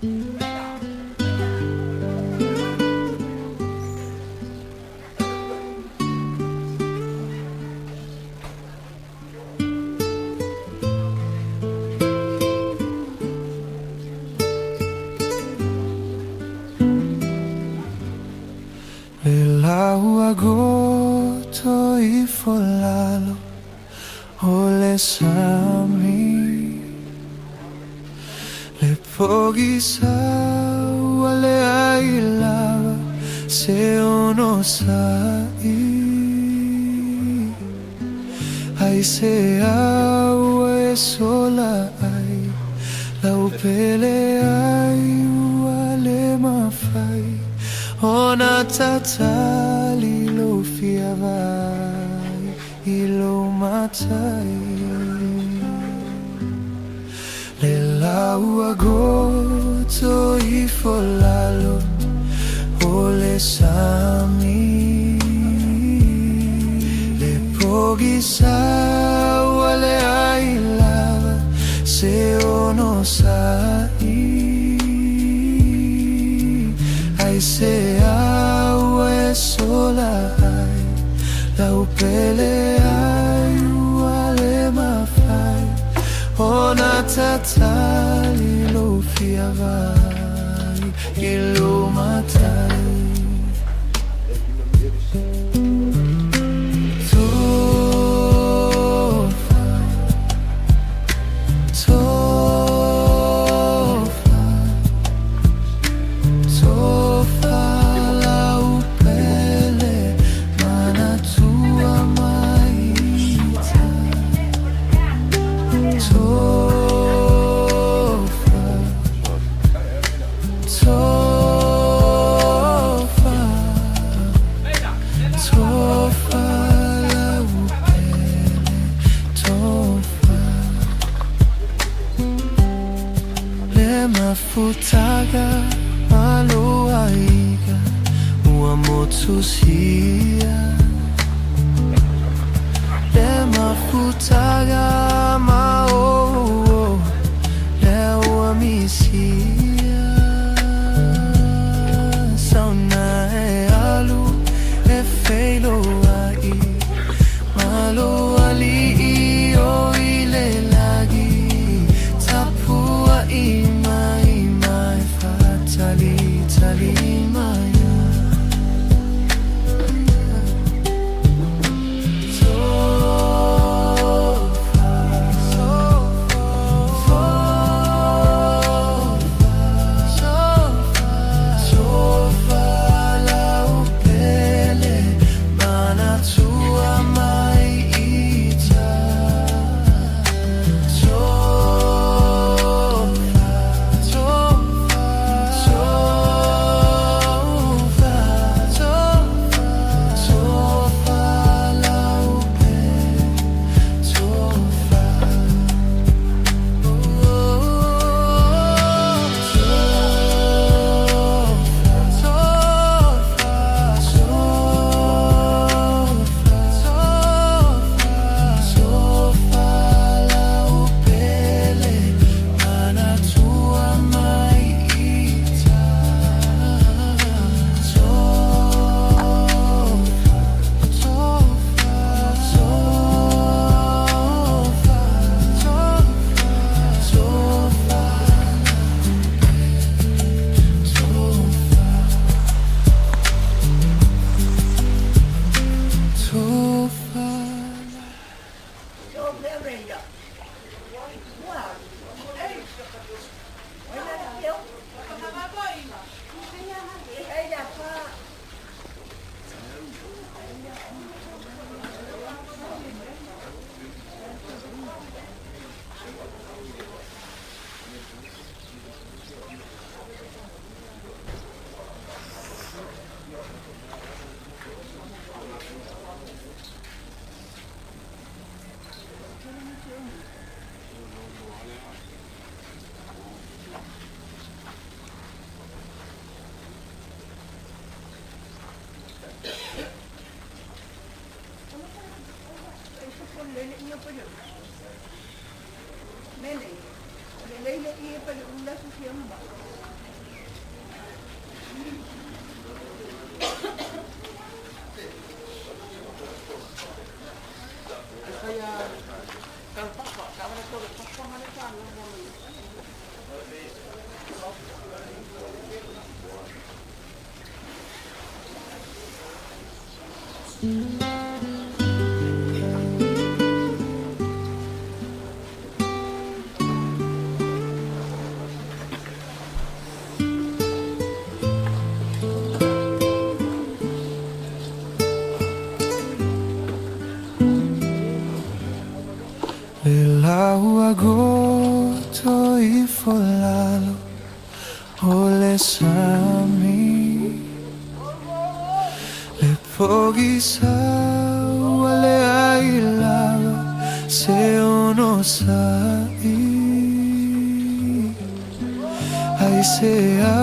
Le lau agoto ifo lalo o le sami. Le pogisa ua leai lava se onosa'i. Aisea ua e sola ai lau pele ai ua le mafai ona tatali lou fia vaai i lou matai. Le lau agoto ifo lalo o le sami. Le pogisa ua leai lava se onosa'i. Aisea ua e sola ai lau pele ai ua le mafai ona tatali lou fia vaai i lou matai. Tofa, tofa, tofa lau pele manatua mai ita. Tofa, tofa, tofa lau pele, tofa. Le mafutaga ma lou aiga ua motusia. Le mafutaga ma ou lea ua misia. Sauna e alu e feiloai ma lou alii o i le lagi. Tapua'i mai ma e faatalitali mai. Tofa, tofa, tofa lau pele manatua mai ita. Tofa, tofa, tofa, tofa, tofa lau pele, tofa. Tofa, tofa, tofa, tofa lau pele manatua mai ita. Tofa, tofa, tofa, tofa, tofa lau pele, tofa. Tofa. Le lau agoto ifo lalo o le sami, le pogisa ua leai lava se onosai. Aisea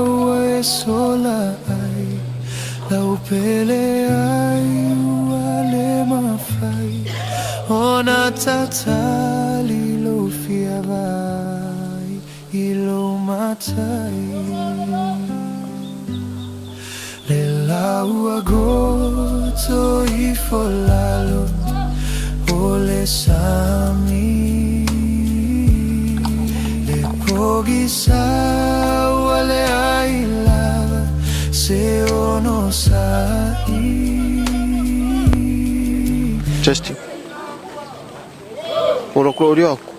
ua e sola ai lau pele ai ua le mafai ona tatali lou fia vaai i lou matai. Le lau agoto ifo lalo o le sami, le pogisa ua leai lava se onosai. Testing. Ora ko ori aku.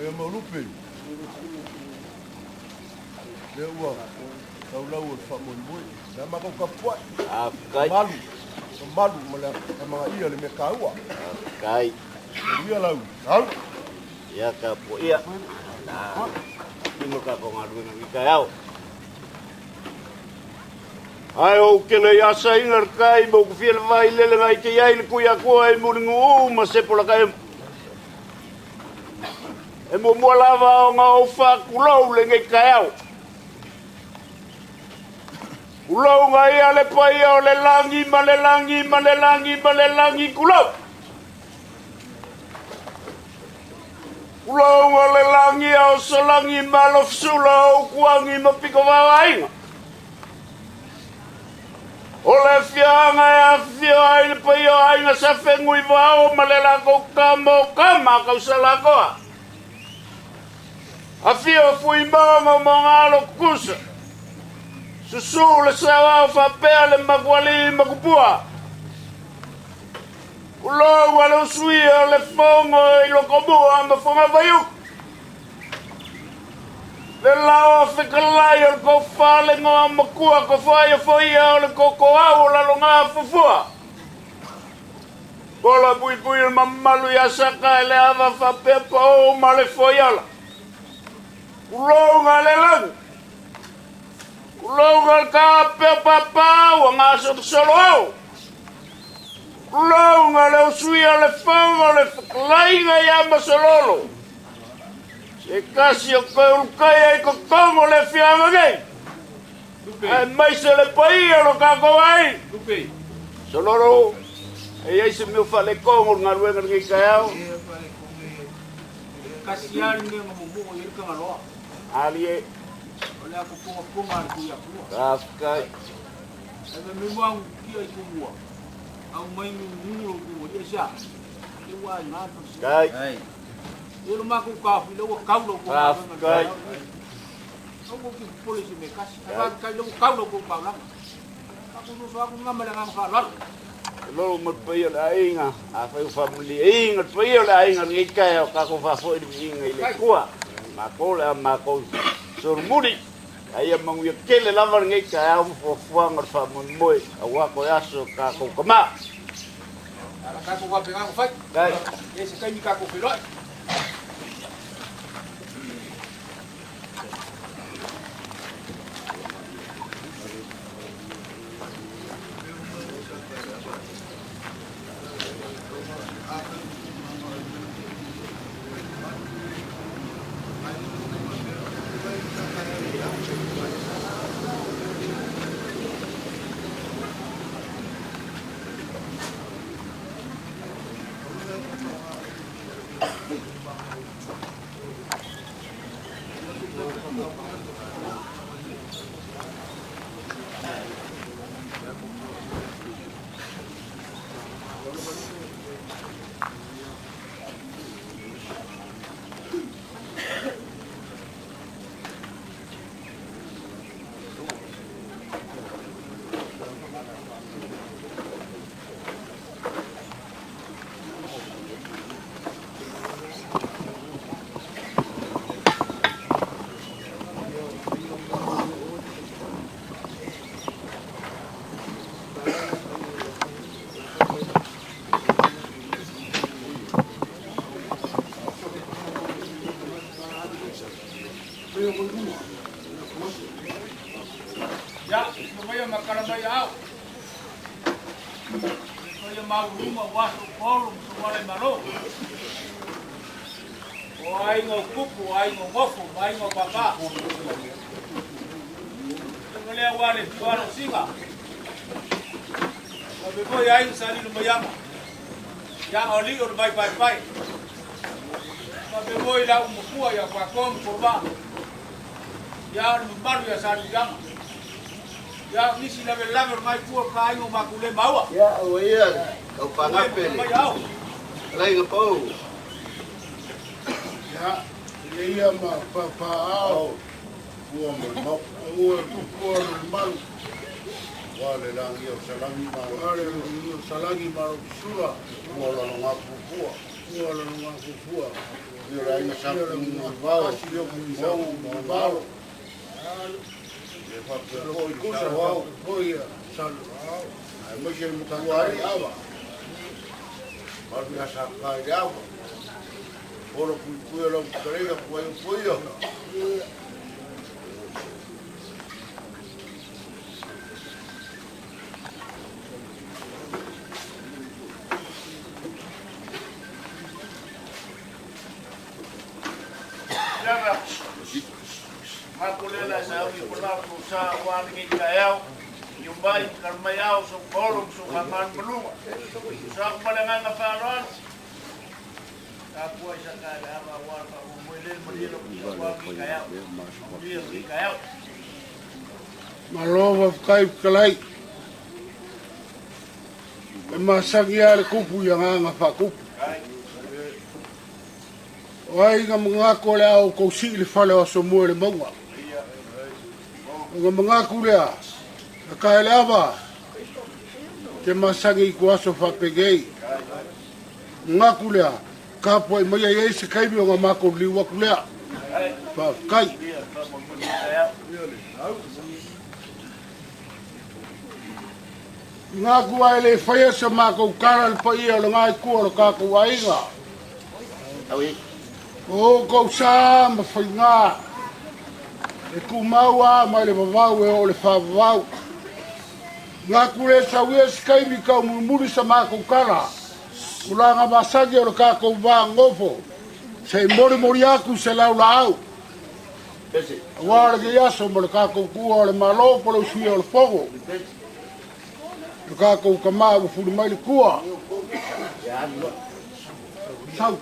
E maulupe lea ua laulau o le faamoemoe le matou tapuai malu mamalu ma le amagaia le mea taua manuia lau lau. Ia tapuaia tino tatou galuega i taeao. Ae ou te le asaina le tai ma ou te fia le vai lele nai te iai le kui atua e mulinu'u ma sepo la kae. E muamua lava ona ou faatulou lenei taeao. Tulou gaia le paia o le lagi ma le lagi ma le lagi ma le lagi tulou. Tulou le lagi o solagi ma alofisula o utuagi ma pitovao aiga. O le afioaga e afifio ai le paia o aiga sa Feguivao ma le latou tama o Tama a Tausalaatoa. Afio Fuimaono ma ona alo tutusa. Susu le saoao faapea le matualii ma tupua. Tulou a le usuia o le fono i Lotomua ma Fogavaiutu. Le lao fetalai o le tofa le igoa matua tofoai o foia o le totoau o laloga fuafua. Pola puipui le mamalu ia Saka e le ava faapea pao ma le foiala. Tulou le lagi. Tulou le kapea papa ua gasolosolo ao. Tulou le usuia o le fono le fetalaiga ia Masololo. Se tasi o toe ulukai ai totonu o le afioaga nei. Aemaise le paia o lo tatou ai. Sololo, e i ai se mea o faaletonu o le galuega i lenei taeao. Kasi lava le mea na mumu i ai le Tagaloa. Alie. O le ato pongaponga a le Tuiatua. Faafetai. Ae fai mai ua agutia i tumua, aumai nunu lou tumua ia se a? Ia ua aiga le faleseu. Kai. Ia lo matou taofi lea ua tau la outou galuega i le Faafetai. taeao lenei. Aua tou te popole i se mea e tasi. Ae faafetai lea ua tau la outou taulaga. Matou soso atu lena ma le agaga faaaloalo. Lolo ma le paia o le aiga, afai ua faamalieina le paia o le aiga i lenei taeao, tatou faafoi le viiga i le Atua. Matou o le a matou solomuli, a ia manuia tele lava lenei taeao ma fuafuaga o le faamoemoe aua toe aso o tatou tama. Ala tatou faapena ona fai. Kai. E se taimi tatou feiloai. Ia, afio maia ma tala mai ao. Le paia maualuluga aua Soupolu ma Soualemalo. O aiga o Tupu, o aiga o Nofo ma aiga o Papa. Afioga lea aua le afio alo o Siga. Faapea foi aiga sa Lilomaiava. Ia o alii o le vai paepae. Faapea foi lau mafua ia Fuakoa ma Folovaa. Ia o le mamalu ia Salemuliaga. Ia o nisi lavelave o le maipua o ka aiga o matou le maua. Ia ua ia tau Mai pagape le mai ao. laiga pau. Ia, le ia ma papaao ua ma mau ua tupua le malu. Ua le lagi o salagi ma ua le lagi o salagi ma lo sula. Ua la longa pupua. Ua la longa pupua. Ia la ina sa vao sio mo mo vao. Le fa pe ko sa vao ko ia sa vao. Ai mo se mo ka ai ava. Malu ia sa ka i ava. Olo pui pui lo karega pui pui. Lava, makulela sa ui polaku sa aua lenei taeao. Iu mai, tala mai ao, Soupolu ma Souhamanu Maluga. Sa ma le agaga faaaloalo. Malo faafetai fetalai. E masani lava le kupu i agaga faakupu. O ai na manatu o le a outou sii le fale o Asomua i le mauga. Ona manatu lea, e tae le ava, te masani i ituaso faapenei. Manatu lea, tapuai maia e i ai se taimi ona matou liliu atu lea. Faafetai. Manatu ae le faia sa matou tala i le paia o lena itu o le tatou aiga. O outou sa ma faiga e tumau lava mai le vavau e oo i le faavavau. Manatu le sauia se taimi taumulimuli sa matou tala, tulaga masani o le tatou va nonofo, se i molimoli atu se laulaau aua lenei aso ma le tatou tuua o le Malo po o le usuia o le Fono. Le tatou tama ua fuli mai le tua. Sau.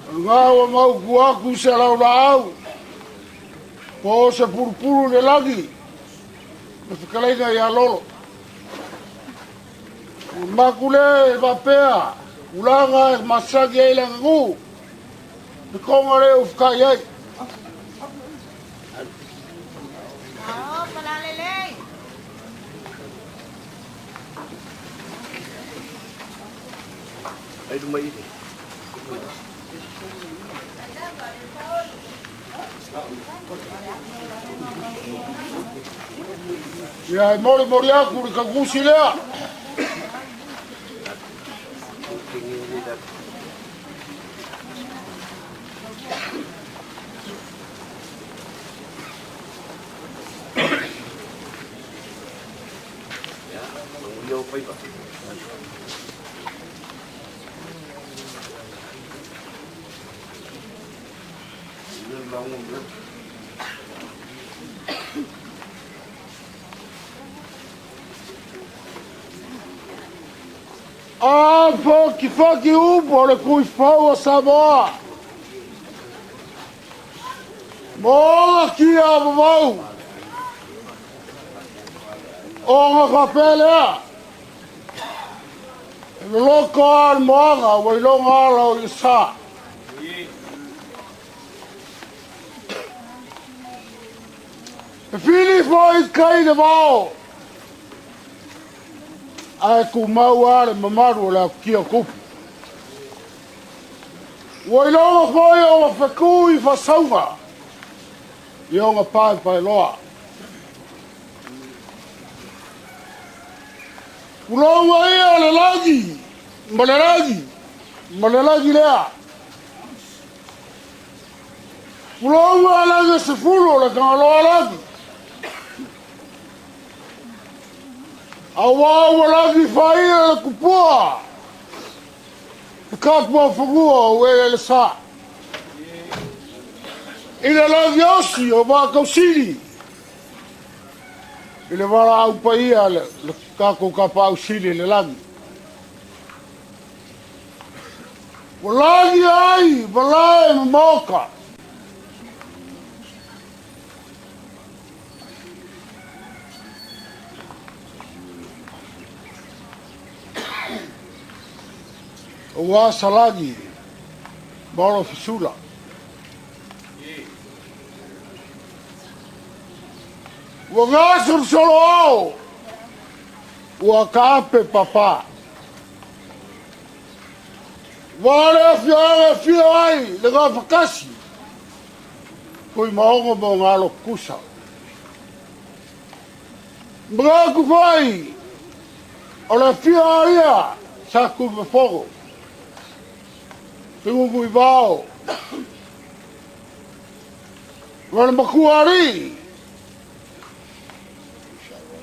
O lena ua mautu atu se laulaau po o se pulupulu i le lagi le fetalaiga ia Lolo. Ua maku le faapea tulaga e masani ai le aganuu, le toga lea ua fetai ai. Ia e molimoli atu le tagusi lea. A fokifoki upu o le tuifau o Samoa. Mo kia vavau. Ona faapea lea. E loloko lava le moaga ua iloga ala o le sa. E fili foi kai le vao. Ae tumau lava le mamalu o le atutia o tupu. Ua iloga foi ona fetu i fasauga i ona paepaeloa. Tulou ia o le lagi ma le lagi ma le lagi lea. Tulou a lagi e sefulu o le Tagaloa lagi. Auā ua lagi faaia le tupua i Kapuafanua o eleele sa. I le lagi osi o Vaatausili i le valaau paia le tatou Tapaau Sili i le lagi. Ua lagia ai malae ma maoka. Aua Salagi ma Olofesula. Ua gasolosolo ao, ua kaape papa. Ua le afioaga e fio ai le gafatasi, Tuimaogo ma ona alo tutusa. Manatu foi o le afio ia sa Tuimafono, Tuinunuivao, ma le matua alii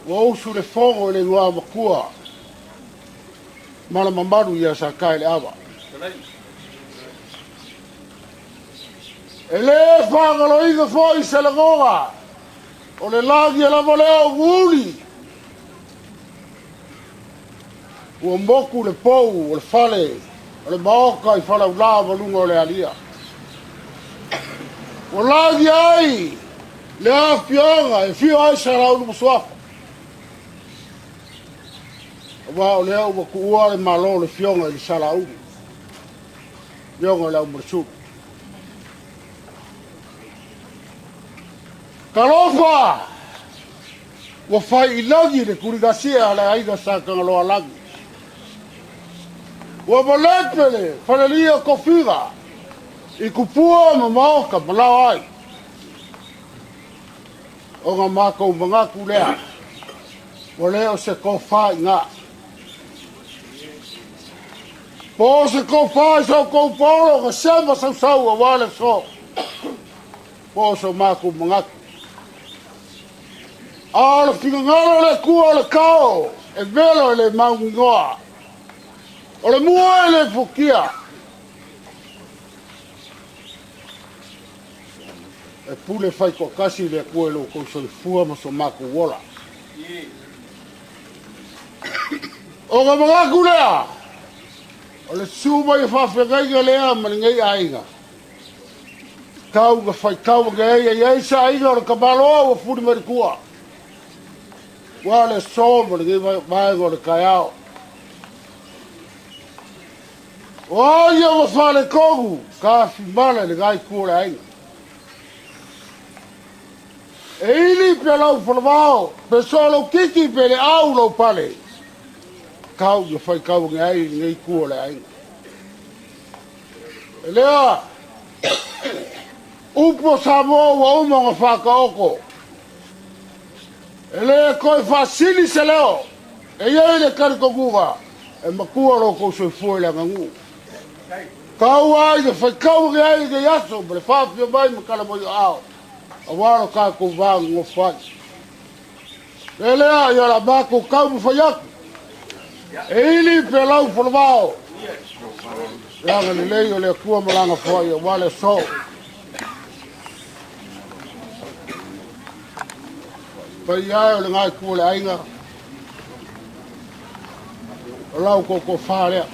ua usu le fono i le igoa matua ma le mamalu ia Sataeleava. E le faagaloina foi se lagona o le lagi lava lea o Uuli ua motu le pou o le fale o le maota i Falaula ma luga o le alia. Ua lagi ai le afioga e fio ai Salaulu ma Suafa. Aua o lea ua tuua le malo o le fioga i le Salaulu, fioga i le Aumalesulu. Talofa! Ua fai i lagi le tuligasia a le aiga sa Tagaloalagi. Ua malepe le falelia tofiga i tupua ma maota ma lao ai. Ona matou manatu lea, ua le o se tofa i na. Po o se tofa i sa outou paolo na sema sausau aua le aso. Po o so matou manatu. A o le finagalo o le Atua o le kao e velo e le mauginoa, o le mua e le fuatia. E pule fai toatasi le Atua i lo outou soifua ma so matou ola. Ona manatu lea, o le susu mai o faafeagaiga lea ma lenei aiga, tau na faitau ane ai e i ai se aiga o le tamaloa ua fuli mai le tua. Ua le aso ma lenei vaega o le taeao. O a ia ua faaletonu, tafimala i lena itu o le aiga. E ili pe lau falavao, pe soo lou titi pe le au lou pale, tau na faitau ane ai i lenei itu o le aiga. E lea, upu o Samoa ua uma ona faataoto. E le toe faasili se leo, e i ai le talitonuga e matua lo outou soifua i le aganuu. Tau ai ina faitau ane ai lenei aso ma le faafia mai ma tala mai o aao, aua lo tatou va nonofo ai. E lea, ia la matou taumafai atu, e ili pe lau falavao, le agalelei o le Atua ma lana foai aua le aso. Paia e o le gaetu o le aiga, o lau totofa lea.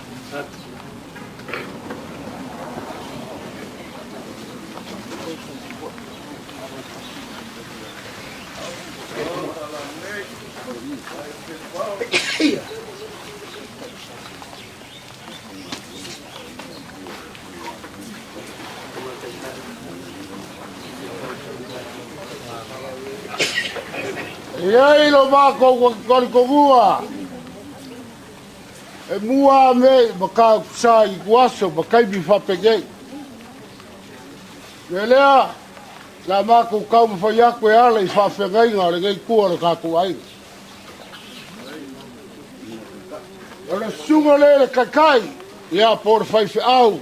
E i ai lo makou talitonuga e mua ame ma ka sa i kuaso ma taimi faapenei. Le lea, la matou taumafai atu e ala i faafeagaiga o lenei tua o le tatou aiga. O le susuga lea i le taitai, ia po o le faifeau,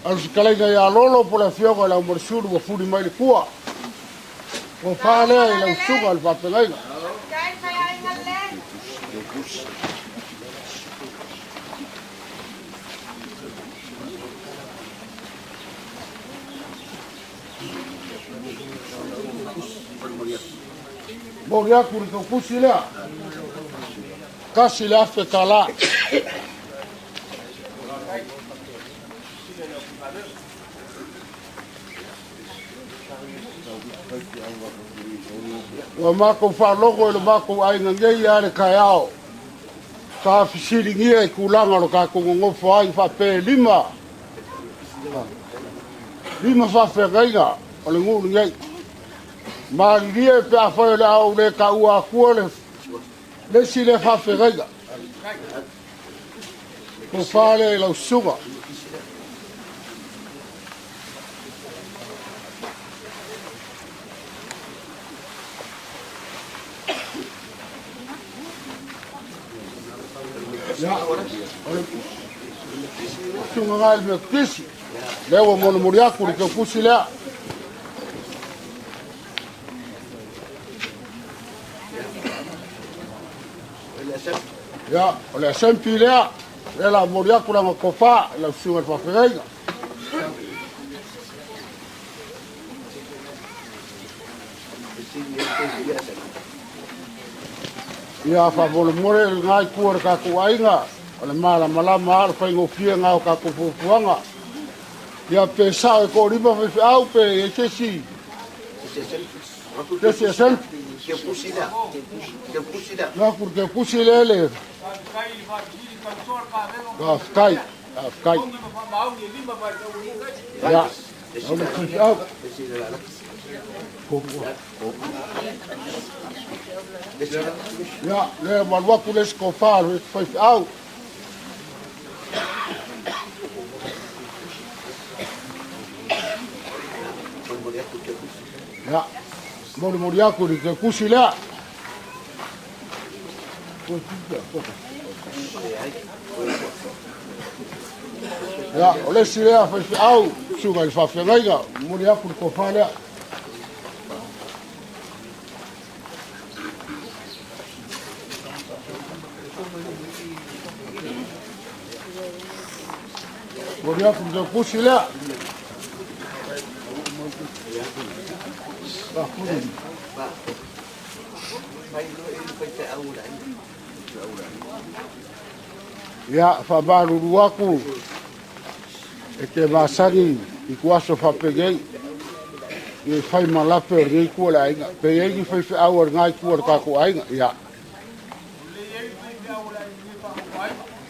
a le fetalaiga ia Lolo po o le afioga i le Aumalesulu ua fuli mai le tua. Ua fa lea i lau susuga i le faafeagaiga. Momoli atu le tautusi lea, $1,000. Ua matou faalogo i lo matou aiga nei a le taeao sa fesiligia i tulaga o le tatou nonofo ai faapea e lima faafeagaiga o le nuu lenei. Malilie pe afai o le a ou le taua atua le isi lea faafeagaiga. Tofa lea i lau susuga. Ia, o le susuga ngai le Metotisi, lea ua molimoli atu le teupusi lea. Ia, o le asempi lea, lea la momoli atu lana tofa i lau susuga i le faafeagaiga. Ia, faamolemole lena itu o le tatou aiga, o le malamalama lava o le faigofie lena o tatou fuafuaga. Ia, pe sao e toalima faifeau pe i ai se isi asempi. Atu le teupusi lea le faafetai, faafetai. Ia, o le faifeau. Ia, lea ua alu atu le isi tofa o le faifeau. Ia, molimoli atu i le teupusi lea. Ia, o le isi lea faifeau, susuga i le faafeagaiga, momoli atu le tofa lea. Momoli atu le teupusi lea. Ia, faamalulu atu e te masani i tuaso faapenei i fai ma lape o lenei itu o le aiga. Pe i ai ni faifeau o lena itu o le tatou aiga. Ia,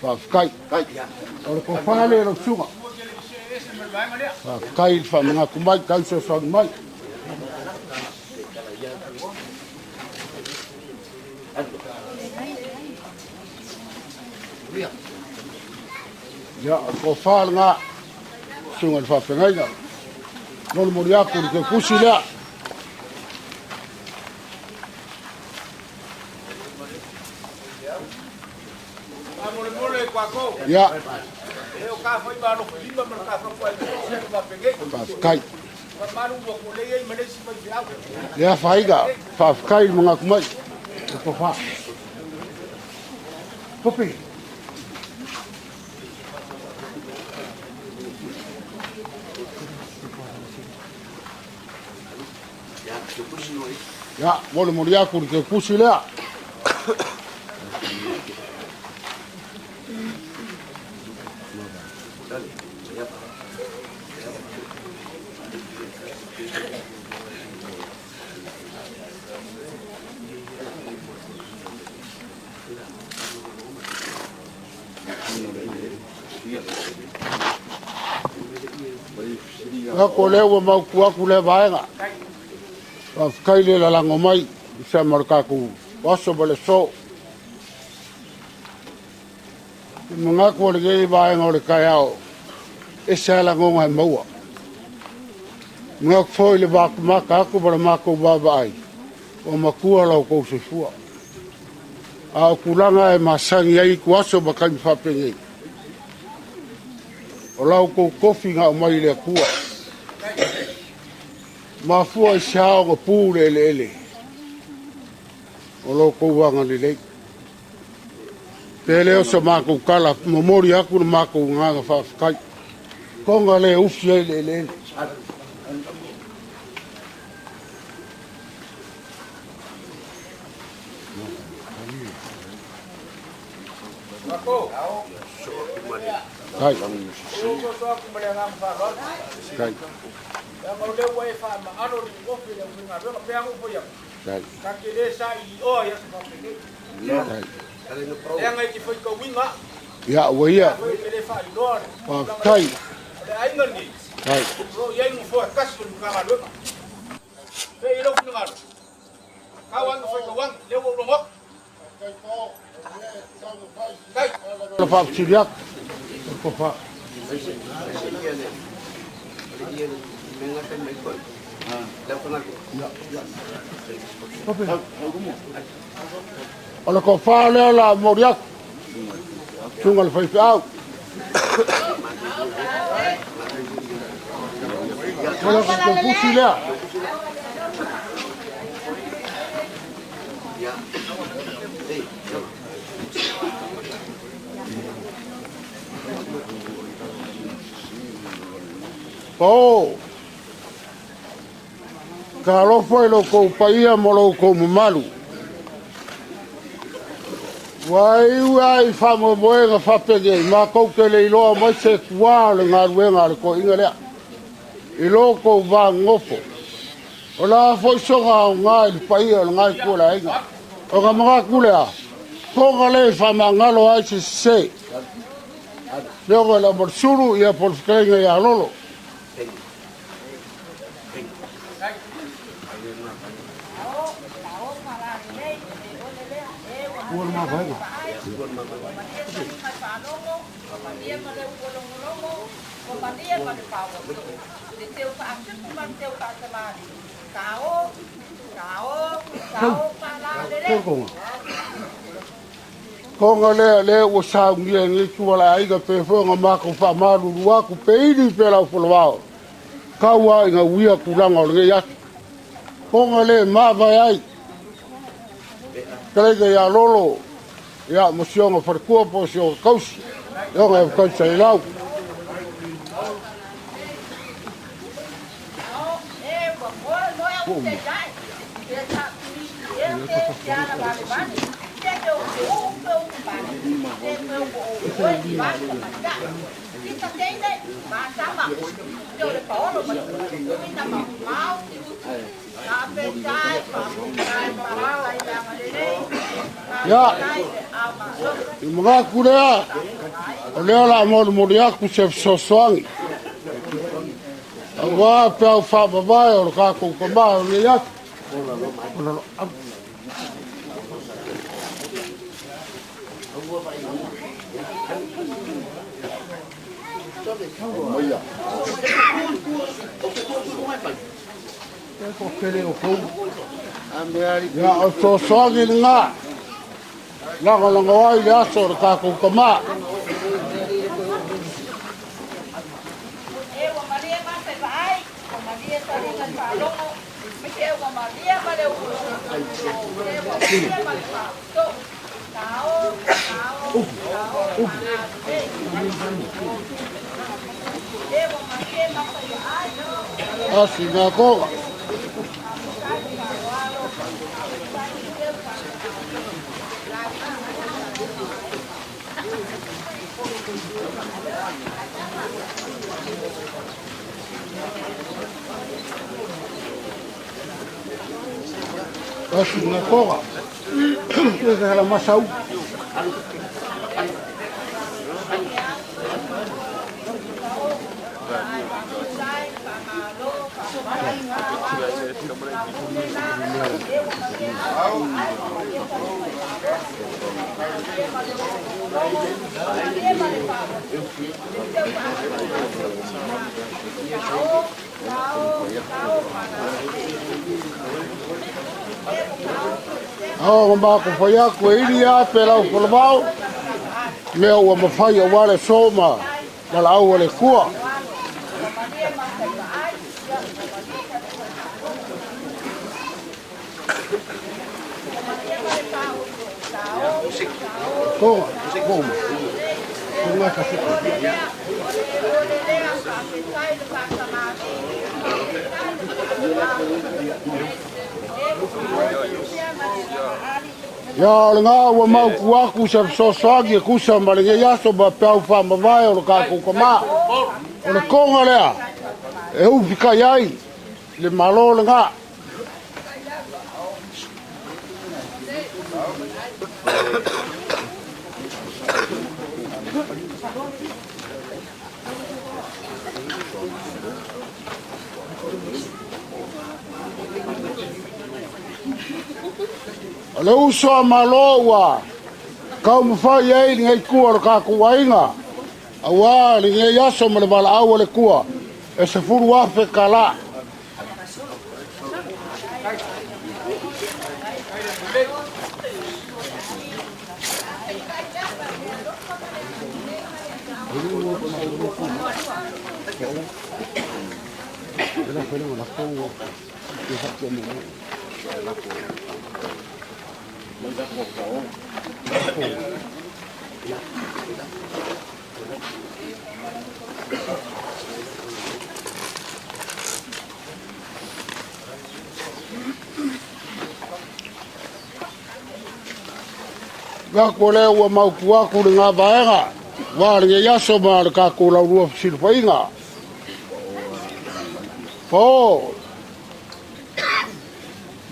faafetai. O le tofa lea i lau susuga. Faafetai i le faamanatu mai, tau fesoasoani mai. Ia, o le tofa lena, susuga i le faafeagaiga. Molimoli atu le teupusi lea. Ia, faafetai. Lea faiga, faafetai i le manatu mai. Le tofa. Topi. Ia, molimoli atu le teupusi lea. Atu o lea ua mautu atu lea vaega. Faafetai le lalago mai i sa ma le tatou aso ma le aso. E manatu o lenei vaega o le taeao, e se lagona e maua. Manatu foi le matamata atu ma le matou vaavaai, ua matua lau tou soifua. A o tulaga e masani ai itu aso ma taimi faapenei, o lau tou tofi na aumai i le Atua. Mafua i se ao na pu le eleele o lo tou agalelei. Pe le o se matou tala, momoli atu le matou agaga faafetai. Toga le ufi ai le eleele. Kai. Kai. Leaga o lea ua e faamaalo le ofe i le aufaigaluega, pei lava ona ou fai atu, ta te le sailiioa i aso faapenei. Leaga e te faitauina au. Ia, ua ia. Afai ou te le faailoa le tulaga Faafetai. lea. O le aiga lenei, o lo o i ai le nofoa e tasi o le Matagaluega. Pe i lou finagalo, tau lava ina faitau ane, lea ua ou logo atu. Faafetai. O le faafesili atu, o le tofa. O le tofa lea o le a momoli atu, susuga i le faifeau. O le kofusi lea. Pao, talofa i lo outou paia ma lo outou mamalu. Ua iu lava i faamoemoega faapenei, matou te le iloa mai se tuā o le galuega a le toeaina lea i lo outou va nonofo. O le a foi sona aoga i le paia o lena itu o le aiga. Ona manatu lea, toga le faamagalo ai se sese. Afioga i le Aumalesulu, ia po o le fetalaiga ia Lolo. Ua le mavaega. Toga lea lea ua saunia e lenei itu o le aiga pe foi ona matou faamalulu atu pe ili pe laufolavao tau lava ina uia tulaga o lenei aso. Toga lea e mavae ai fetalaiga ia Lolo ia ma si ona faletua po o si ona tausi ona e tausa i lau. Ia, i manatu lea, o lea o le a molimoli atu se fesoasoani. Aua peau faavavae o le tatou tamā o lenei aso. Ia, o le fesoasoani lena, lagolago ai le aso o le tatou tamā. Asi ngā kōga. Asi ngā kōga. Ia ka la masau. Ao ma matou fai atu e ili lava pe lau folavao, mea ua mafai aua le aso ma valaau a le Atua. Tonga, boma. Tonga ka seko. Ia, o lena ua mautu atu se fesoasoani e tusa ma lenei aso ma peau faamavae o le tatou tamā. O le toga lea. E ufikai ai le Malo lena. O le uso a Malo ua taumafai ai lenei itu o le tatou aiga, auā lenei aso ma le valaau a le Atua e $10,000. Gaku o lea ua mautu atu lena vaega, aua lenei aso ma le tatou laulua fesilafaiga. Pao,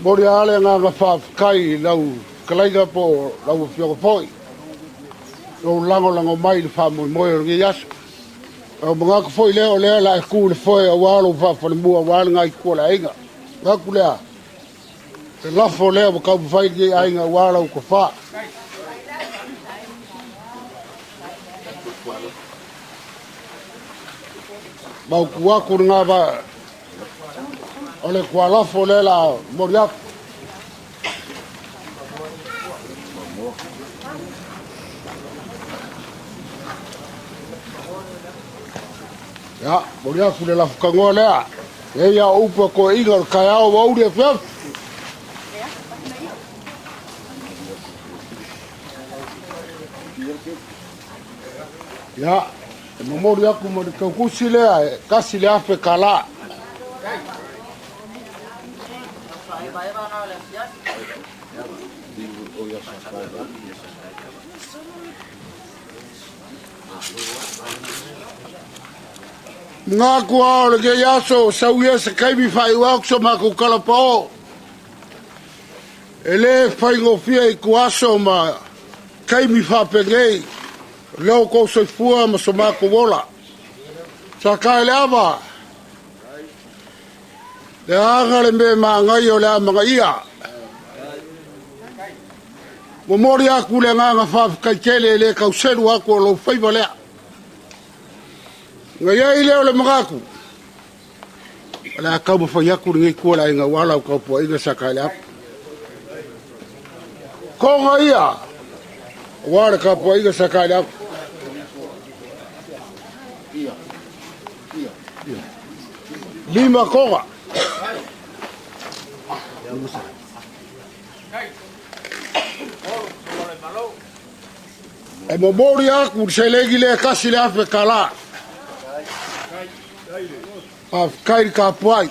momoli lava le agaga faafetai i lau fetalaiga po o lau afioga foi, lou lagolago mai i le faamoemoe o lenei aso. Ua ou manatu foi lea o lea o le a e tu i le foe aua lou faafalemua aua lena itu o le aiga. Manatu lea, le lafo lea ua taumafai lenei aiga aua lau tofa. Mautu atu lena va o le tualafo lea la momoli atu. Ia, momoli atu le lafutagoa lea. E ia o upu a toeaiina o le taeao ua uli afiafi. Ia, e momoli atu ma le tautusi lea e $1,000. Manatu lava o lenei aso, sau ia se taimi faaiu atu so matou tala paoo. E le faigofie i ituaso ma taimi faapenei, o lea ua outou soifua ma so matou ola. Sa tae le ava, le aga le mea manaia o le amanaia. Momoli atu le agaga faafetai tele e le tauselu atu o lou faiva lea. Ona i ai lea o le manatu, o le a taumafai atu lenei itu o le aiga aua lau taupuaiga sa tae le ava. Toga ia, aua le tapuaiga sa tae le ava. Lima toga. E momoli atu le seleni lea e $1,000. Faafetai le tapuai.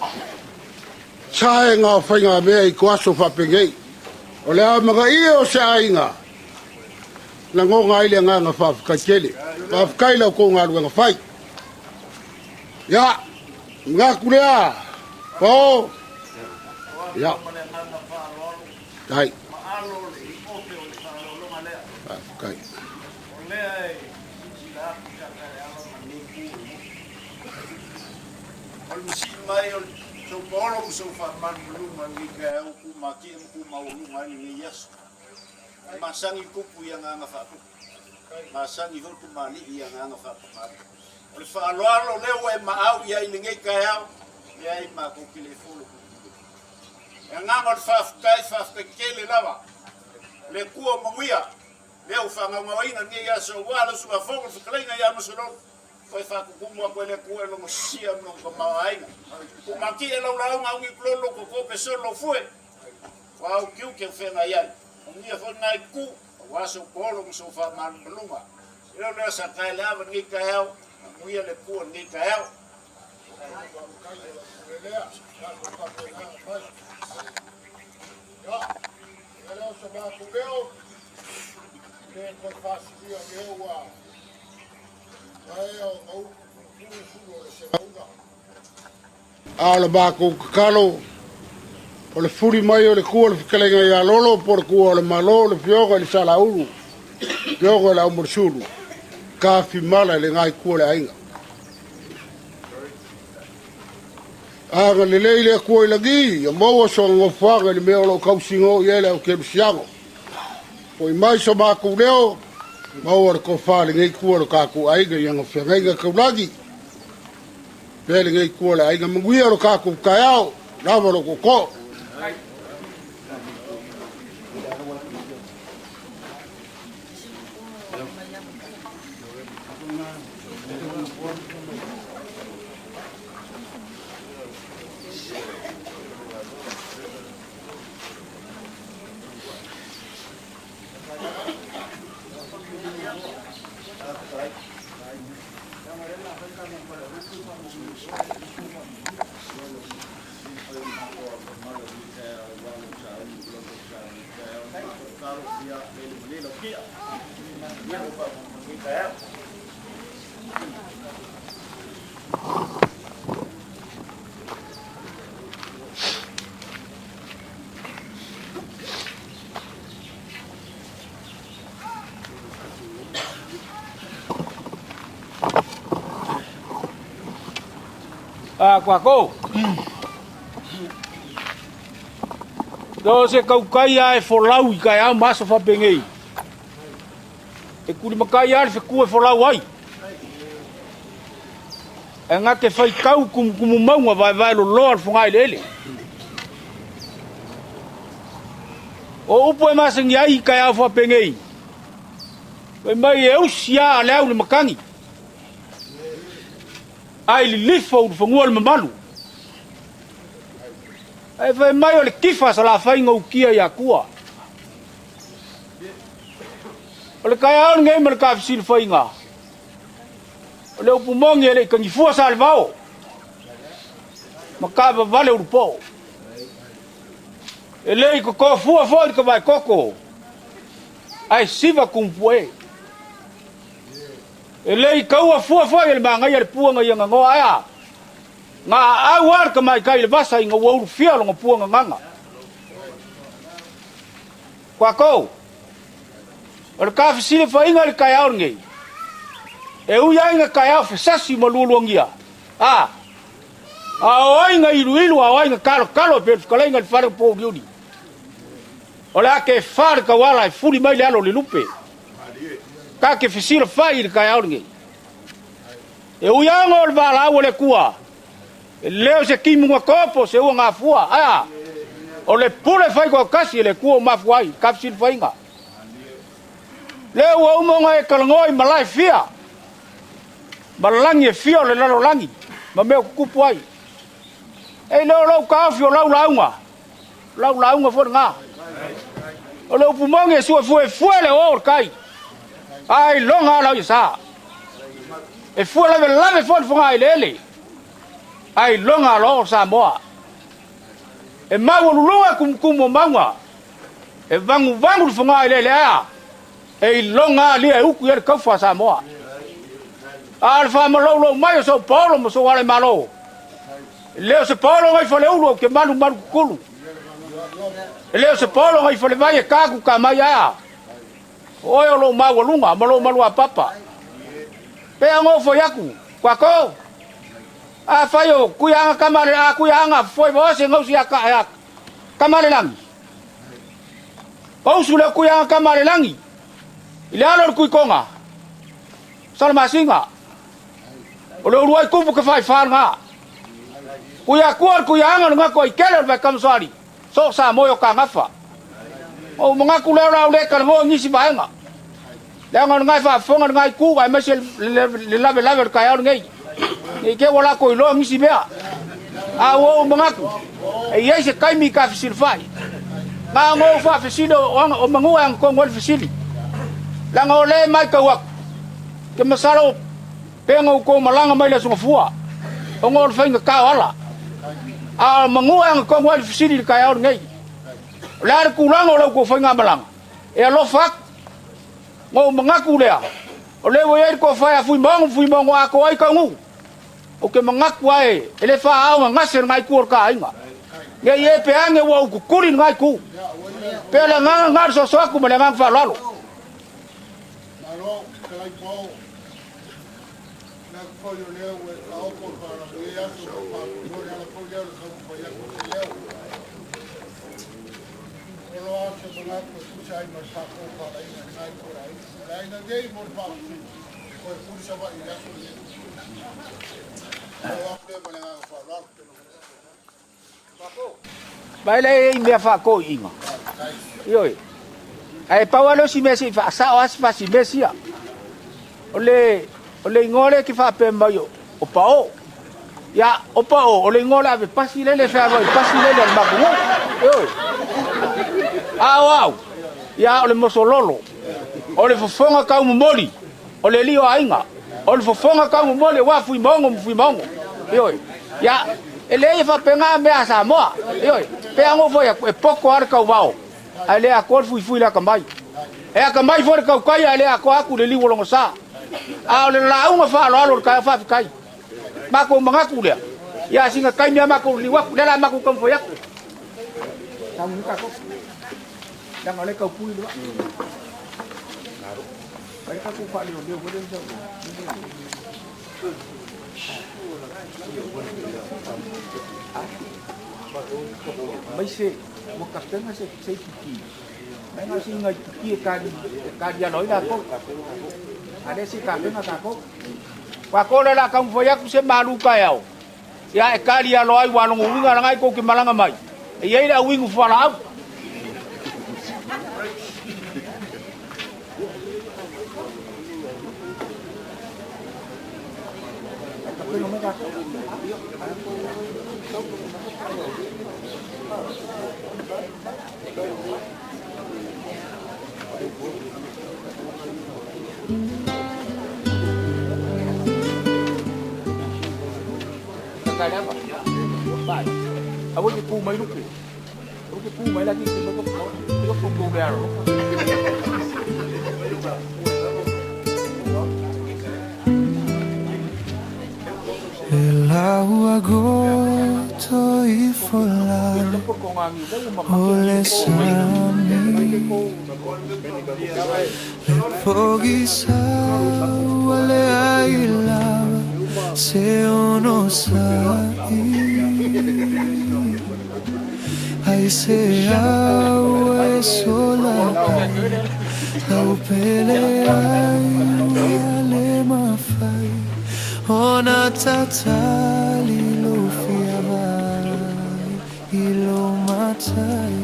Saega o faigamea i tuaso faapenei. O le amanaia o se aiga, lagona ai le agaga faafetai tele. Faafetai i la outou galuega fai. Ia, manatu lea, Pao. Ia. Tai. Faafetai. O le masii mai o sou paolo ma sou faamalumaluga i lenei taeao ua tumatie ma tumaualuga ai lenei aso. E masani tupu i agaga faatupu, masani foi tumalii i agaga faatamalii. O le faaaloalo lea ua e maau i ai i lenei taeao, leai matou te le folo tutulia. E agaga o le faafetai, faafetai tele lava. Le Atua manuia, lea ua faagaogaoina lenei aso aua le usugafono le fetalaiga ia Masalolo. Toe faatutumu atu e le Atua e lona sia ma lona tamaoaiga. Tumatie lau lauga au ni lolo toto pe solo lou fue. Ua au tiute o feagai ai. Manuia foi lena itu, aua sou paolo ma sou faamalumaluga. E leo lea sa tae le ava lenei taeao, manuia le Atua lenei taeao. A o le makou tatalo, o le fuli mai o le Kua o le Fetalaiga ia Lolo po o le Kua o le Malo, le Afioga i le Salaulu, Afioga i le Aumolesulu, tafimala i le Itu o le aiga. Agalelei le Atua i lagi, ia maua sona nofoaga i le mea o lo o tausiga i ai le au kerisiano. Foi mai so matou leo, maua le tofa i lenei itu o le tatou aiga i ana feagaiga taulagi. Pea lenei itu o le aiga manuia lo tatou taeao, lava lo tootoo. A kuako. Do se kaukai a e folau i kai au maso fapengei. E kuli makai a le feku e folau ai. E ngake fai kau kumu maunga vai vai lo loa le fongai le ele. O upu e masangi ai i kai au fapengei. Fai mai e usi a le au le makangi. Ai lilifo u fangua le mamalu. Ai fai mai o le kifa sa la fai ngau kia ia kua. O le kai au ngei ma le kafisili fainga. O le upu mongi e le kangifua sa le vao. Ma ka vale urupo. E le i koko fua fua i ka vai koko. Ai siva kumpue. E le i kaua fua fua i le mangai le puanga i nga aia. Nga au ar ka mai kai le vasa i nga uru fia lo nga puanga nganga. Kwa kou. O le kafisile fainga le kai au ngei. E ui ai nga kai au fesasi ma lualuangia. A. A o ai nga ilu ilu a o ai nga kalo kalo pe kalai nga le fare po uri. O le ake fare ka wala e fuli mai le alo le lupe. Ka ke fesila fai le kai au ngei. E ui anga o le vala au le kua. E leo se kimu nga kopo se ua ngā fua. Aia. O le pule fai ko kasi le kua o mafu ai. Kafisile fainga. Le ua umonga e kalangoi malai fia. Malangi e fia o le lalo langi. Ma mea kukupu ai. E leo lau kaofi o lau launga. Lau launga fo ngā. O le upu mongi e sua fue fue le o kai. Ai longa lau i sa. E fue lave lave fo le fonga i lele. Ai longa lo sa moa. E mau lulunga kumukumu o maunga. E vangu vangu le fonga i lele ea. E i longa lia e uku i le kaufa sa moa. A le whaamalau lau mai o sau paolo ma sou ale malo. E leo se paolo ngai fale ulu au ke malu malu kukulu. E leo se paolo ngai fale vai e kaku ka mai aia. Oe o lou mau alunga ma lou malu a papa. Pea ngofo iaku, kwa kou. A fai o kui anga kamale, a kui anga foi vose ngausi a ka a kamale langi. Pausu le kui anga kamale langi. I le alo le kui konga. Salamasinga. O le uruai kupu ke fai whānga. Kui a kua kui anga nga ko i kele o le kamaswari. So sa moyo ka ngafa. O mga ku leo lau le kalango ngisi vaenga. Leo nga ngai whaafonga ngai ku ai mese le lave lave le kai au ngai. Nei ke wala ko ilo ngisi mea. A o mga ku. E iai se kaimi ka fisili fai. Ngā ngō wha fisili o mangu ang ko ngol fisili. Langa o le mai kau aku. Ke masalo penga ko malanga mai le sunga fua. O ngol whainga kao ala. A mangu ang ko ngol fisili le kai au ngai. Le are kulanga o lau ko whainga malanga. E alofa aku. Ngō mga ku lea. O le wo iai ko whai a fui mongo a ko ai ka ngu. Ou te manatu ae e le faaaaogagase lena itu o le ta aiga. Ne i e pe ane ua ou tutuli lena itu. E pei o le agaga lena o le soso atu ma le agaga faaaloalo. Malo, fetalai Pao. Manatu foi o lea ua e taoto i lenei aso ma faamoemoe le ala foi lea o le taumafai atu o se leo. O lo lava se manatu e tusa ai ma le faatofalaiga i lena itu o le aiga. O le aiga nei mo le faafesili, e toe tuli Savaii i le aso lenei. Lau atu lea ma le agaga faaaloalo. Ma e leai mea faatoiina. Ioe. Ae pau lava lea o si mea se i faasao lava si fasi mea sia. O le, o le igoa lea e te faapea mai o, o Paʻo. Ia, o Paʻo, o le igoa o le ave pasi lele e fealuai i pasi lele a le matou nuu. Ioe. A o au, ia o le mosololo. O le fofoga taumomoli, o le alii o aiga. O le fofoga taumomoli aua Fuimaono ma Fuimaono. Ioe. Ia, e leai e faapena mea a Samoa. Ioe. Pei lava ona ou fai atu, e poto lava le tauvao, ae le atoa le fuifui i le atamai. E atamai foi le tautai ae le atoa atu le liu o lona sa. A o le lauga faaaloalo o le taeao faafetai. Matou manatu lea, ia sina taimi lava matou liliu atu, lea la matou taumafai atu. Tagu tatou. Leaga o lea e taupui le vaa. Ai tatou faaleoleo foi lea sa. Maise ua tapena se se piki. Mai na se inga piki e kali e kali alo ai latou. A lea se tapena tatou. Tatou le la taumafai atu se malu taeao. Ia e kali alo ai ua logo uiga lagai kou ke malaga mai. E i ai le auigu fualaau. Aua te pū mai lupe. Aua te pū mai la ki ki mo ko ko ko le aro. E lau agoto ifo lalo o le sami Le pogisa ua leai lava se onosai Ai se au e sola ai Lau pele ai ua le mafai Ona tatali lou fia vaai i lou matai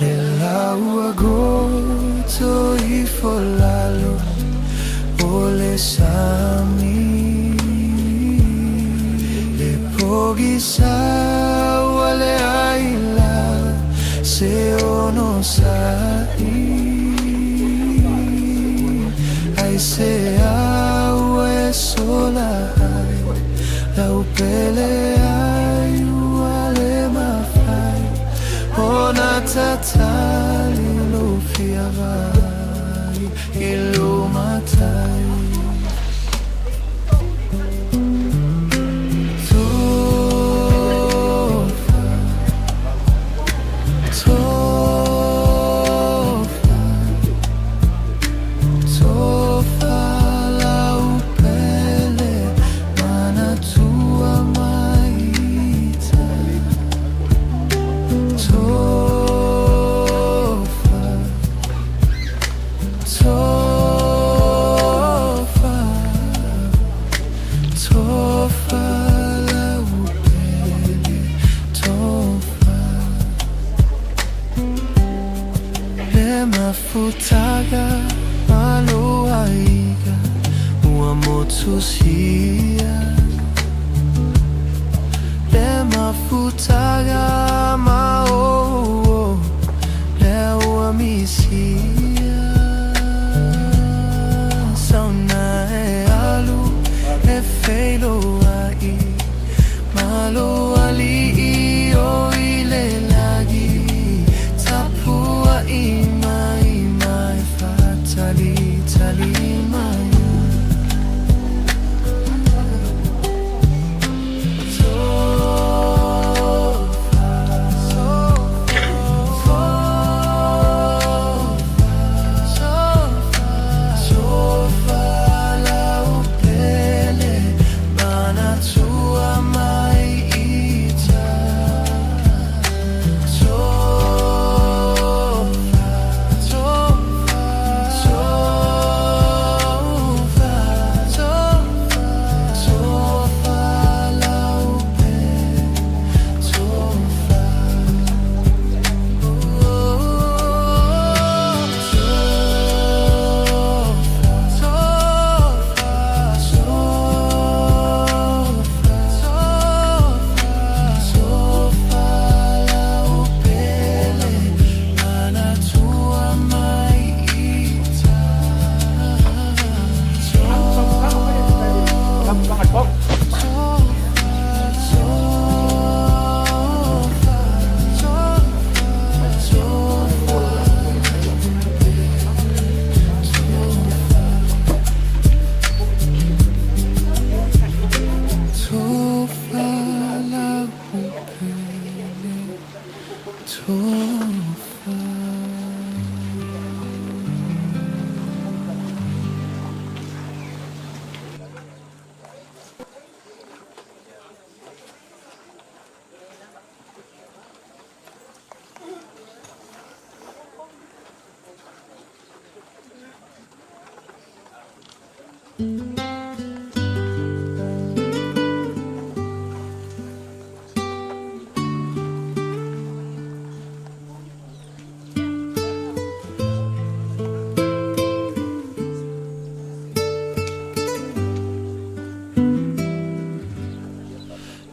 Le lau agoto ifo lalo o le sami Le pogisa ua leai lava se onosai Ai se au e sola ai Lau pele ai ua le mafai Ona tatali lou fia vaai i lou matai Tofa, tofa, tofa lau pele manatua mai i tai. Tofa, tofa, tofa lau pele, tofa. Le mafutaga ma lou aiga ua motusia. Le mafutaga ma o lea ua misia. Sauna e alu e feiloai ma lou alii o i le lagi. Tapuai mai ma e faatalitali mai.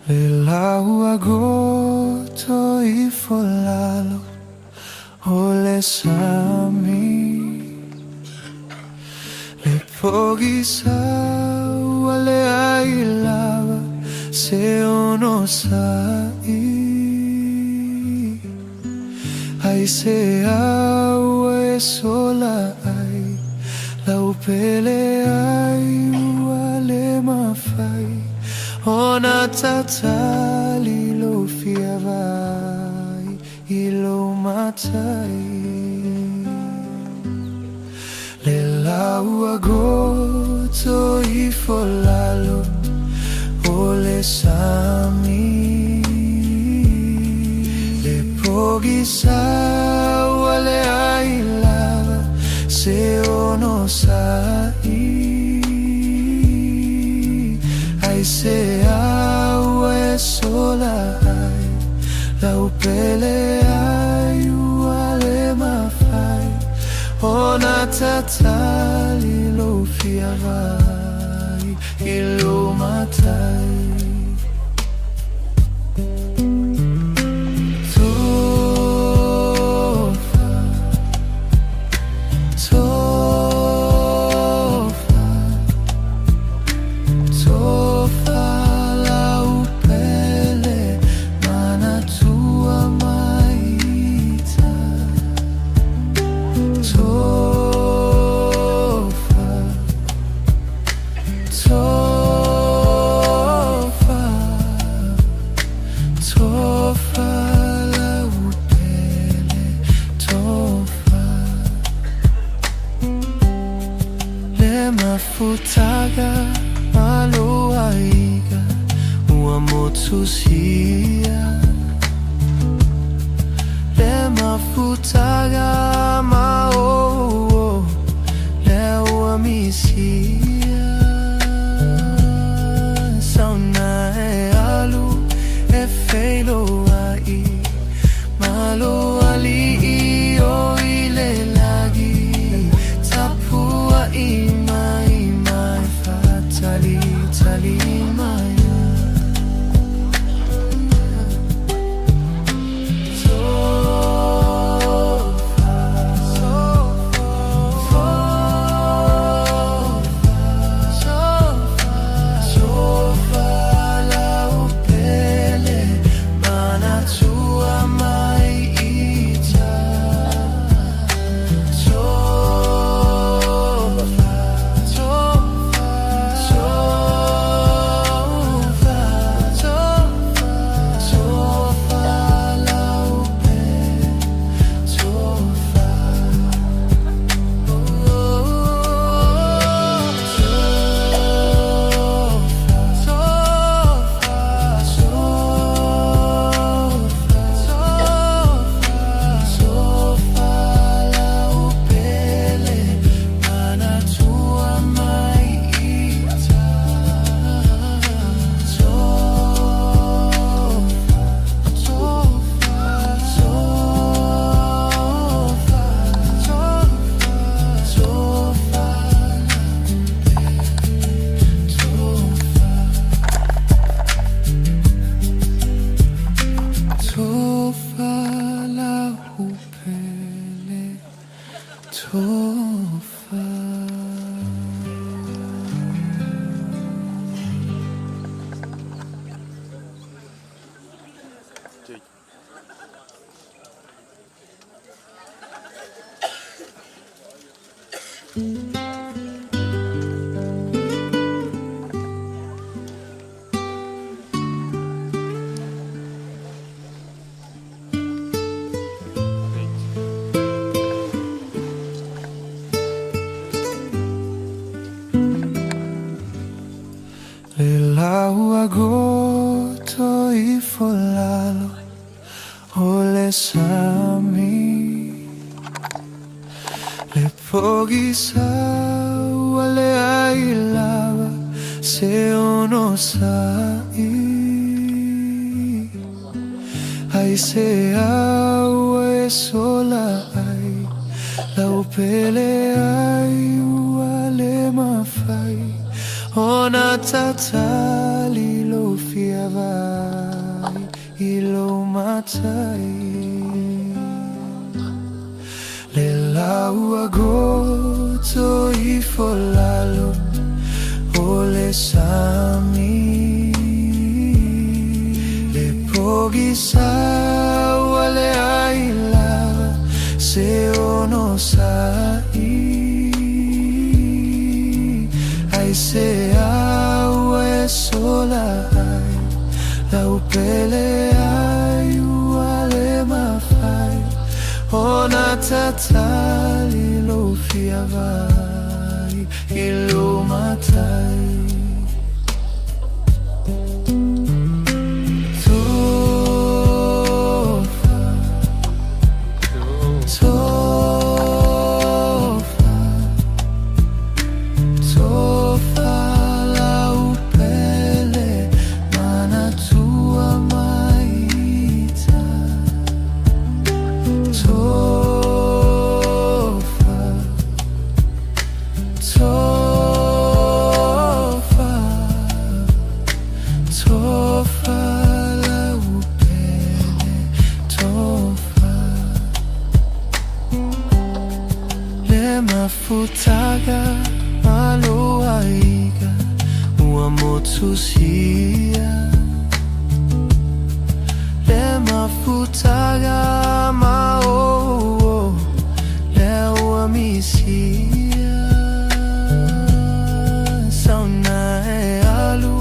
Le lau agoto ifo lalo o le sami. Le pogisa ua le ai lava se ono sa'i. Ai se au e sola ai lau pele ai ua le mafai ona tatali lou fia vaai i lou matai. Le lau agoto ifo lalo o le sami. Le pogisa ua leai lava se ono sa'i. Ai se au e sola ai lau pele ai ua le mafai ona tatali lou fia vaai i lou matai. Tofa, tofa, tofa lau pele manatua mai ita. Tofa, tofa, tofa lau pele, tofa. Le mafutaga ma lou aiga ua motusia. Le mafutaga ma o le ua misia. Sauna e alu e feiloai ma lou alii o i le lagi. Tapuai mai ma e faatalitali mai. Tofa, tofa, tofa lau pele manatua mai ita. Tofa, tofa, tofa, tofa, tofa lau pele, tofa. Tofa lau pele manatua mai ita. Tofa, tofa, tofa, tofa, tofa. Tofa lau pele, tofa. Pogisa ua leai lava se onosa'i. Aisea ua e sola ai lau pele ai ua le mafai ona tatali lou fia vaai i lou matai. Le la ua goto ifo lalo o le sami. Le pogisa ua leai lava se onosa'i. Aisea ua e sola ai lau pele ai ua le mafai ona tatali lou fia vaai i lou matai. Tofa, tofa, tofa lau pele manatua mai ita. Tofa, tofa, tofa lau pele, tofa. Le mafutaga ma lou aiga ua motusia. Le mafutaga ma o lea ua misia. Sauna e alu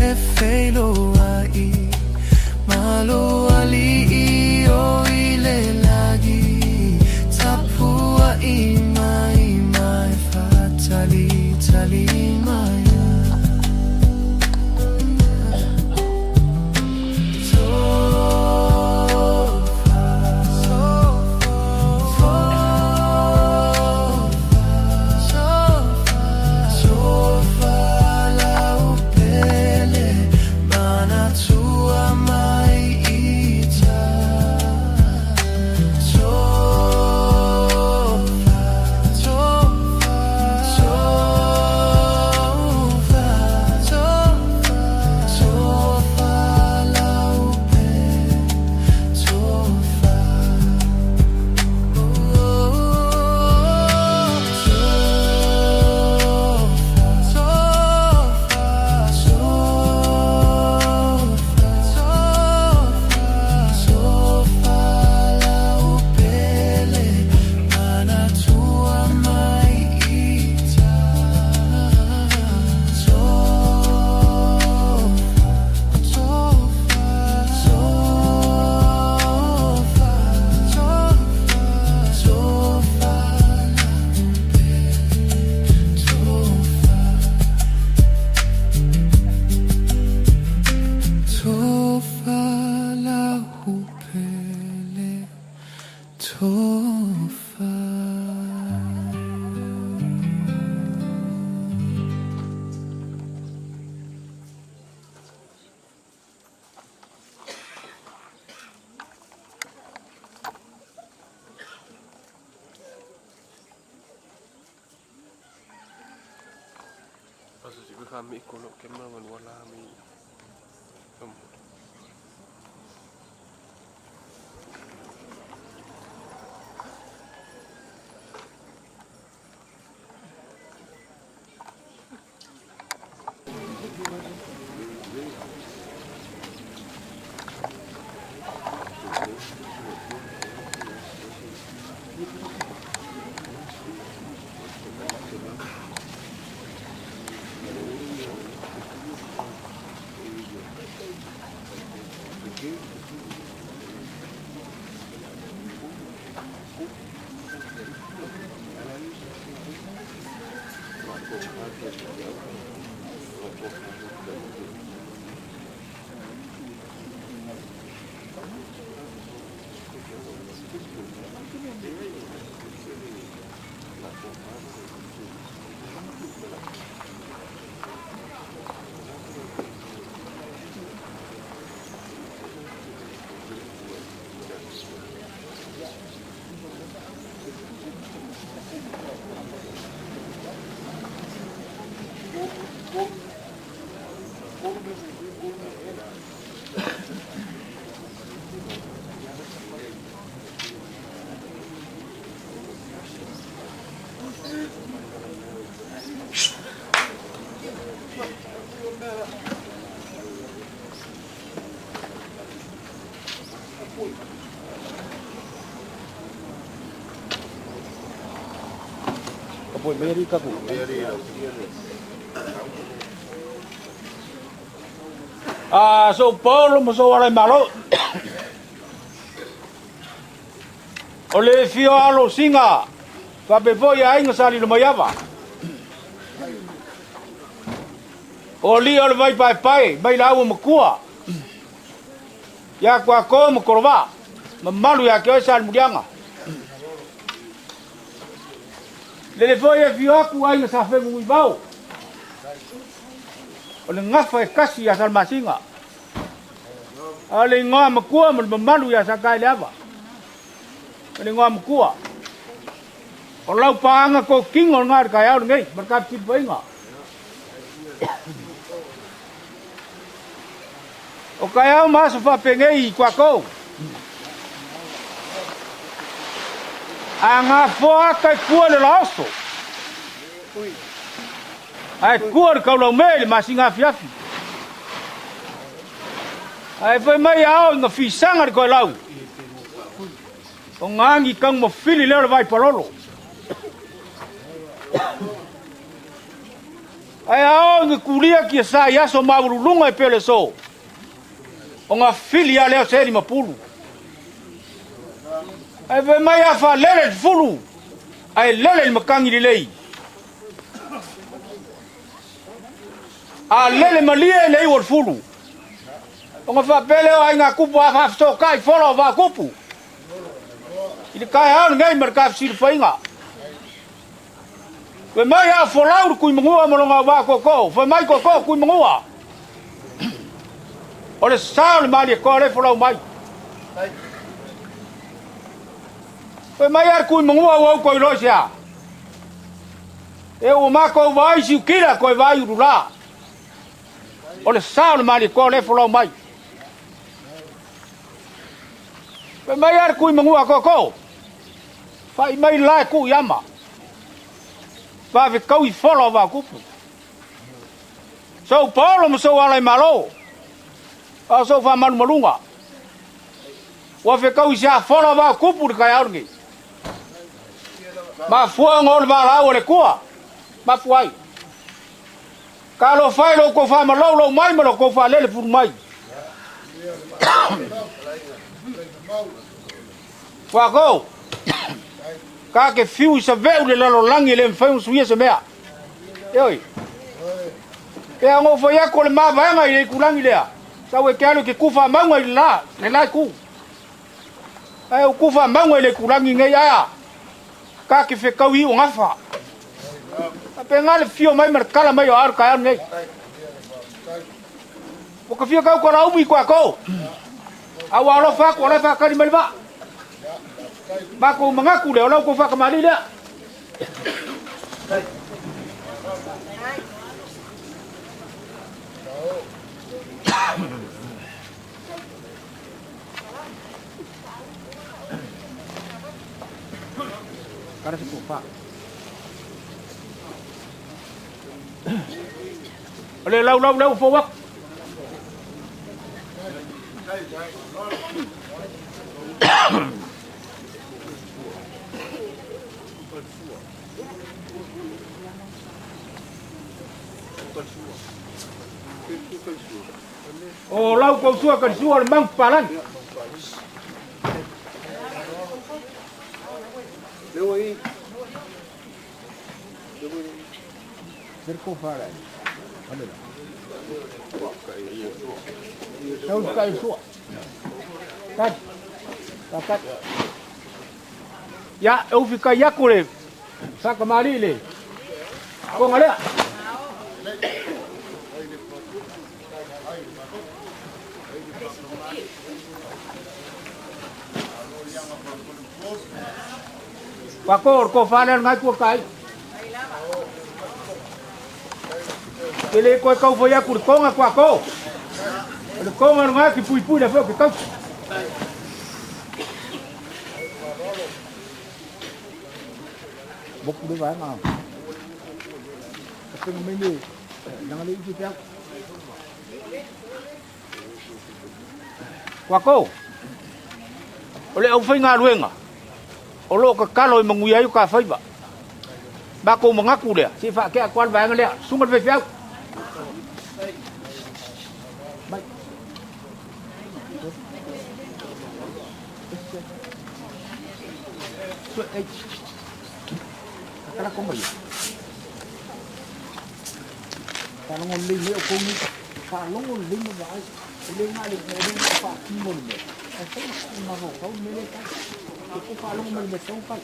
e feiloai ma lou alii o i le lagi. Tapuai mai ma e faatalitali mai. Tofa, tofa, tofa lau pele manatua mai ita. Tofa, tofa, tofa, tofa, tofa lau pele, tofa. Tofa, tofa, tofa, tofa, lau pele manatua mai ita. Tofa, tofa, tofa, tofa, lau pele, tofa. Tofa lau pele, tofa. Aso si kami ikulo ke mangan wala mi. Tapuai mai alii tatou. A sou paolo ma sou alaimalo. O le afio o alo o Siga faapea foi aiga Sa Lilomaiava. O alii o le Vaipaepae mai laua matua ia Kuako ma Kolovaa, mamalu ia te oe Salemuliaga. Lele foi e afio atu aiga Sa Fenunuivao, o le gafa e tasi ia Salamasina, a o le igoa matua ma le mamalu ia Sataeleava, o le igoa matua. O lau paaga totino lena i le taeao lenei ma le tatou O taeao ma aso faapenei i Kuakou. A gafoa ata i fua le laoso. Ae tua le taulaumea i le masina afiafi. Ae fai mai ao ina fisaga le toelau. O gagi taugafili lea o le vaipalolo. Ae ao ina tulia tiasa i aso maualuluga e pei o le aso, ona fili lava lea o se limapulu. Ae fai mai a faalele le fulu, ae lele le matagi lelei. A lele malie le iu o le fulu, ona faapea lea o aiga tupu a faafesootai fola o Vaatupu i le taeao lenei ma le tafisilifaiga. Fai mai a folau le Tuimanua ma lona auvaa tootoo. Fai mai tootoo Tuimanua. O le sa o le Malietoa lea e folau mai. Fai mai a le Tuimanua ua outou iloa i se a? E ua matou vaai siutila toe vaai ulula. O le sa o le Malietoa lea e folau mai. Fai mai a le Tuimanua tootoo. Fai mai la e tuu i ama. Vave taui fola o Vaatupu. Sou paolo ma sou alaimalo. A o sou faamalumaluga. Ua fetaui se a fola o Vaatupu le taeao lenei. Mafua ona o le valaau a le Atua. Mafua ai. Talofa e lo outou faamaloulou mai ma lo outou faalele fulu mai. Fakou, ta te fiu i saveu le lalolagi e le mafai ona suia se mea. Oi. Pe a ona fai atu o le mavaega i le itulagi lea, sau e te alu e te tu faamauga i le la, le la itu. Ae ou tu faamauga i le itulagi nei ae a, ta te fetau i iugafa. Faapena le fio mai ma le tala mai o ao le taeao lenei. Ua ka fia tau tola umi koakou. A ua alofa atu o la e faatali mai le vaa. Matou manatu lea o la outou faakamalii lea. Cara se pofa. O le laulau lea ua fou atu. O lau kausua kalisua o le mangu papalagi. Ia, e ufi kai aku le whakamari le konga lea. Wako, ko whanau ngai kua kai. Ke le koe kau foi aku le konga kua ko. O le konga no ki pui pui le fo ke kau. Boku le vaenga. Ka penga mai ne, nanga le isi te au. Kua ko. O le au whai ngā ruenga. O lo ka kalo i manguia ai o ka whaiva. Matou manatu lea, se i faatea atu lava le vaega lea, susuga i le faifeau. Mai. Faalogo lelei mai outou nei. Faalogo lelei ma vaai. E le na o le faatino le mea, ae fai ma sii mafaufau le mea lea e fai. Ia outou faalogo mai i le mea e tatau ona fai.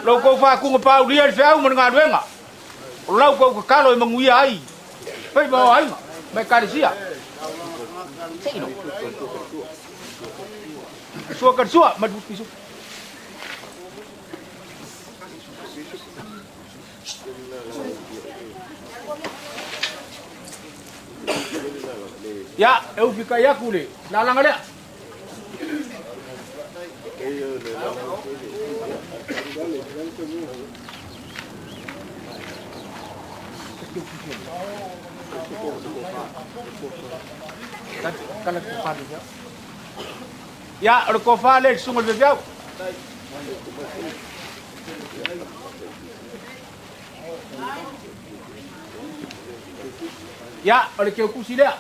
Lo outou faatuga paulia i le feau ma le galuega, o lau tou tatalo e manuia ai faiva o aiga ma ekalesia. Sua ka sua, mai pisu. Ia, e ufi kai aku le lalaga lea. Ia, o le tofa lea i le susuga i le faifeau. Ia, o le teutusi lea.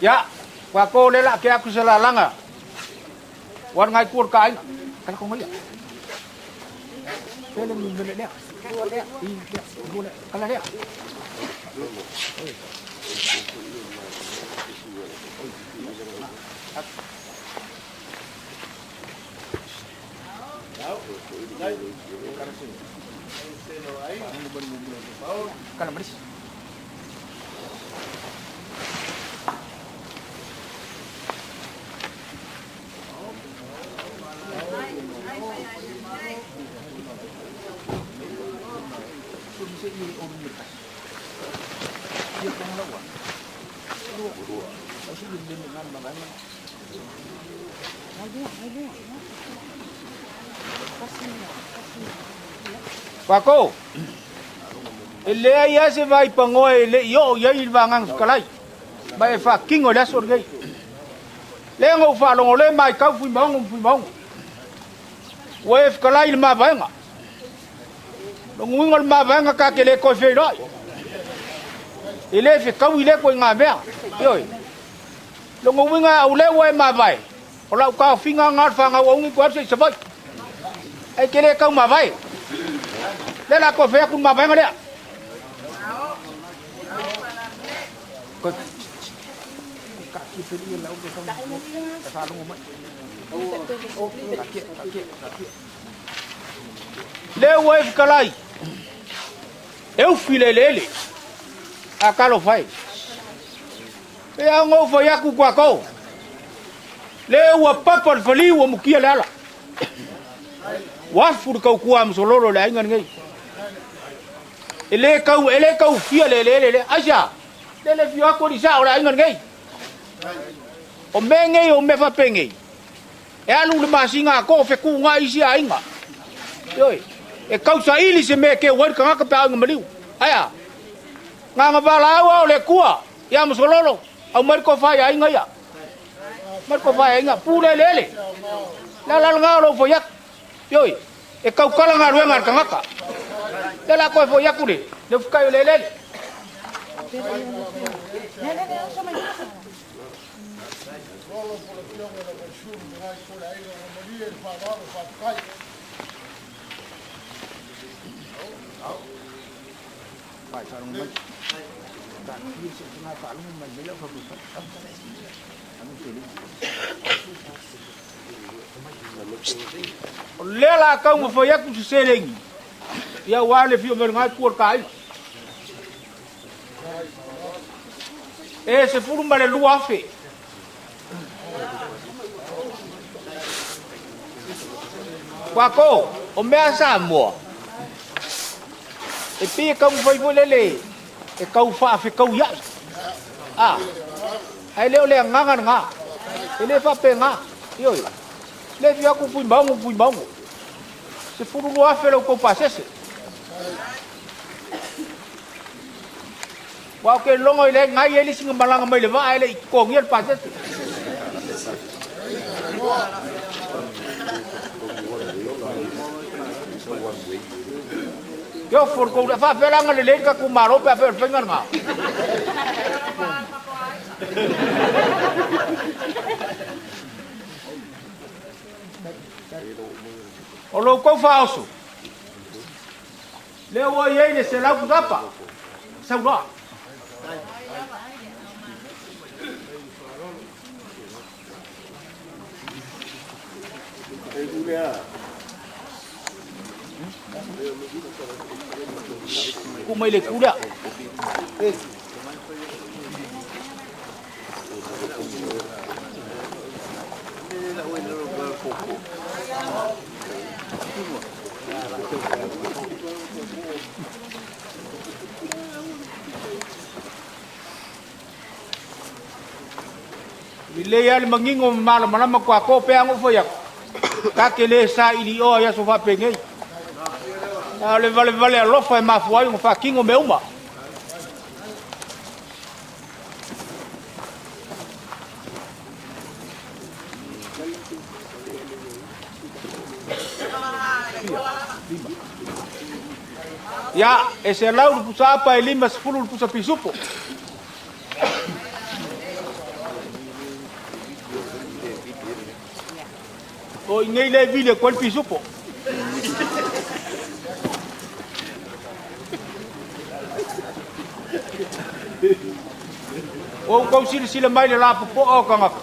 Ia, ua ko le la ke aku se lalaga. Ua ngai ku ka ai. Kala ko ngai. Pele mi mele lea. Lea, i lea, lea, kala lea. Kala maris. Pako, e leai lava se vaipagoa e le i oo i ai le Vagaga Fetalai, ma e faatino i le aso lenei. Lea na ou faalogo le maitau Fuimaono ma Fuimaono. Ua e fetalai i le mavaega. Lona uiga o le mavaega ta te le toe feiloai. E le fetaui lea ituaiga mea. Ioe. Lona uiga au lea ua e mavae, o lau taofiga lena o le fanau auni toe alu se i Savaii. Ae te le tau mavae. Lea la toe fai atu le mavaega lea. Lea ua e fetalai, e ufi le eleele, a talofa e. E ao ona ou fai atu tatou, lea ua papa le faliu ua mutia le ala. Ua afu le tautua a Masololo i le aiga lenei. E le tau, e le tau fia le eleele lea. Aisea? Le le fio atu alii sao o le aiga lenei. O mea nei o mea faapenei, e alu le masina atoa o fetuunai isi aiga. Ioe, e tau saili se mea e keu ai le tagata pe a oo ina maliu. Ae a? Na ona valaau lava o le Atua ia Masololo, aumai le tofa i aiga ia. Aumai le tofa i aiga, pule eleele. Le ala lena o lou fai atu. Ioe, e tautala galuega a le tagata. Lea la toe foi atu le le ufitai o le eleele. O lea la taumafai atu se seleni, ia aua le fia mai lena itu o le ta aiga. E 12,000. Pako, o mea Samoa, e pei e taumafai foi lele e tau faafetauia'i. A, ae le o le agaga lena. E le faapena. Ioe. Le afio atu Fuimaono ma Fuimaono. 12,000 la outou pasese. Aua ou te logo i le na i ai le isi na malaga mai le vaa e le i totogia le pasese. Ke ofo le kou le faafefea la agalelei le tatou Malo pe a fai o le faiga lena. O lo outou faaoso, lea ua i ai le 100 putapa, sau loa. Tuu mai le itu lea. Lelei lava le manino ma malamalama Kuako pe a na ou fai atu, ta te le sailioa i aso faapenei. A o le valevale alofa e mafua ai ona faatino mea uma. Ia, e 100 le pusa apa e 50 le pusa pisupo. O i nei le vili atu ai le pisupo. Ua outou silasila mai i le lapopoa o tagata.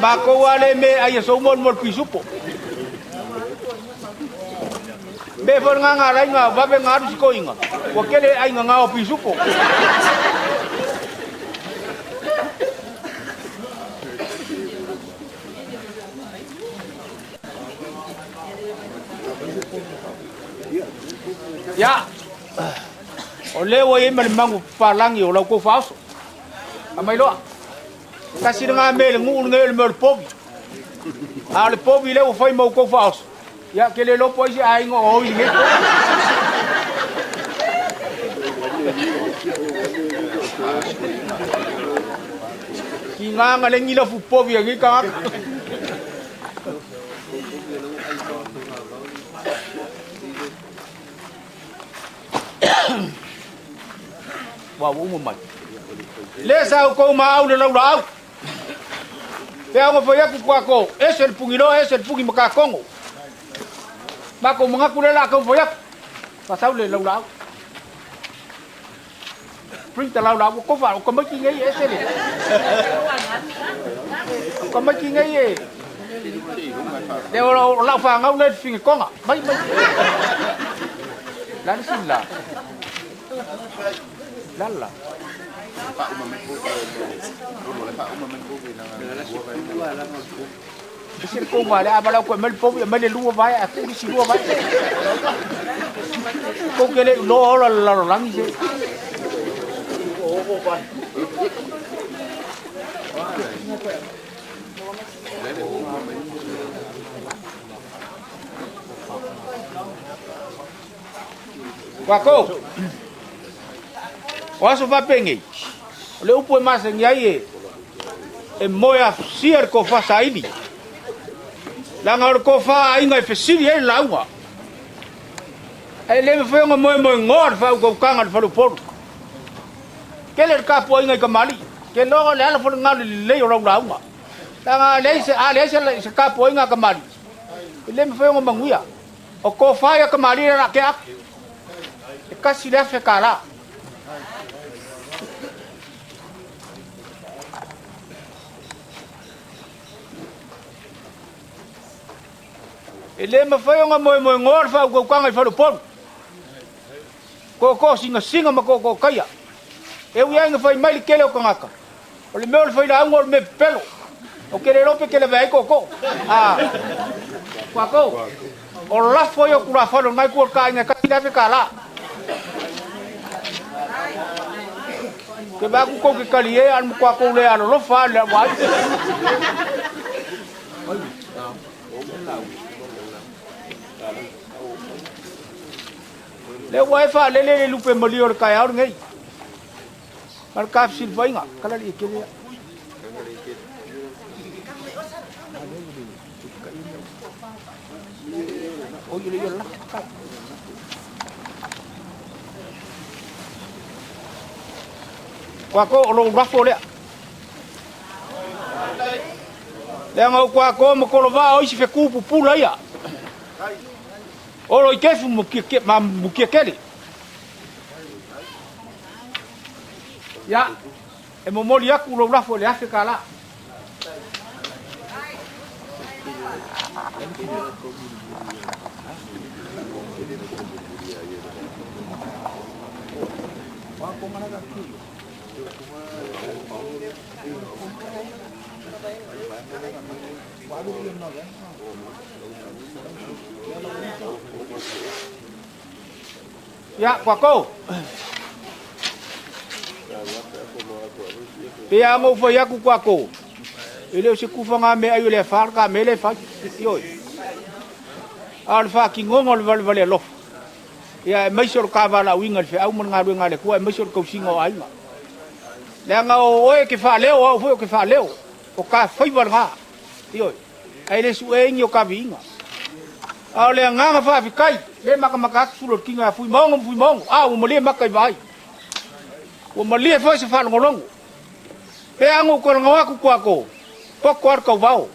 Matou lava le mea e ai aso uma o le mea o le pisupo. Mea foi lena na ala ai ona vave ona alu si toeaina, ua tele aiga gao pisupo. Ia, o lea ua i ai ma le magu papalagi o la outou faaoso. Aumai loa. Tasi lena mea i le nuu lenei o le mea o le povi. A o le povi lea ua fai ma outou faaoso, ia, ke le iloa po o ai se aiga o oi i lenei povi. Tiga na le ni lafu povi a nei tagata. Ua uma mai. Le sa outou maau le laulaau. Pe a ona fai atu Kuako, ese le puniloa, ese le puni makakogo. Matou manatu lea o le a tau fai atu. Faasau le laulaau. Bring the laulaau. Ua tofa, o tamaiti nei e ese le. O tamaiti nei e... Le o lau fanau nei le figetoga. Mai, mai. La le sila. Lala. Ese le kou le a vala ko mai le povi mai le lua vai a ku si lua vai. Kou ke le lo ola la lalolagi se. Kuako. O aso faapenei, o le upu e masani ai e e moe afusia le tofa saili. Leaga o le tofa a aiga e fesili ai le lauga. Ae le mafai ona moemoegoa le faautautaga i le faleupolu. Tele le tapuaiga i tamalii, te iloa o le ala foi lena o le lelei o lau lauga. Leaga a leai se, a leai se, se tapuaiga a tamalii, e le mafai ona manuia. O tofa ia tamalii lea o le a tea atu. E $1,000 tala. E le mafai ona moemoegoa le faautautaga i faleupolu. Tootoo sinasina ma tootoo taia. E ui lava ina fai mai le tele o tagata, o le mea o le failauga o le mea pepelo. Ou te le iloa pe te lavea ai tootoo. A, Kuakou, o lafo ia o tulafale o lena itu o le ta aiga e $1,000 tala. Ke vaai atu kou te talie a o le matua tou le alolofa lava i le vaai. Lea ua e faalele le lupe malie o le taeao lenei. Ma le ta fesilafaiga, kala le tele ia. Kuako o lou lafo lea. Leaga o Kuako ma Kolovaa o isi fetu pupula ia. Olo i kefu ma Mutiatele. Ia, e momoli atu lou lafo i le $1,000. Ia, Kuako. Pei lava ona ou fai atu Kuako, e le o se tufaga meaai o le afa le ta mea lea e fai. Ioe. A o le faatinoga o le valevale alofa, ia aemaise o le ta valaauina i le feau ma le galuega a le Atua, aemaise o le tausiga o aiga. Leaga o oe e te faaleo, o au foi ou te faaleo. O ta faiva lena. Ioe. Ae le sueina o ta viiga. A o le agaga faafetai, le matamata atu sulu o le tino ia Fuimaono ma Fuimaono. A ua malie mata i vaai. Ua malie foi se faalogologo. Pe a na ou talanoa atu Kuako, poto lava le tauvao.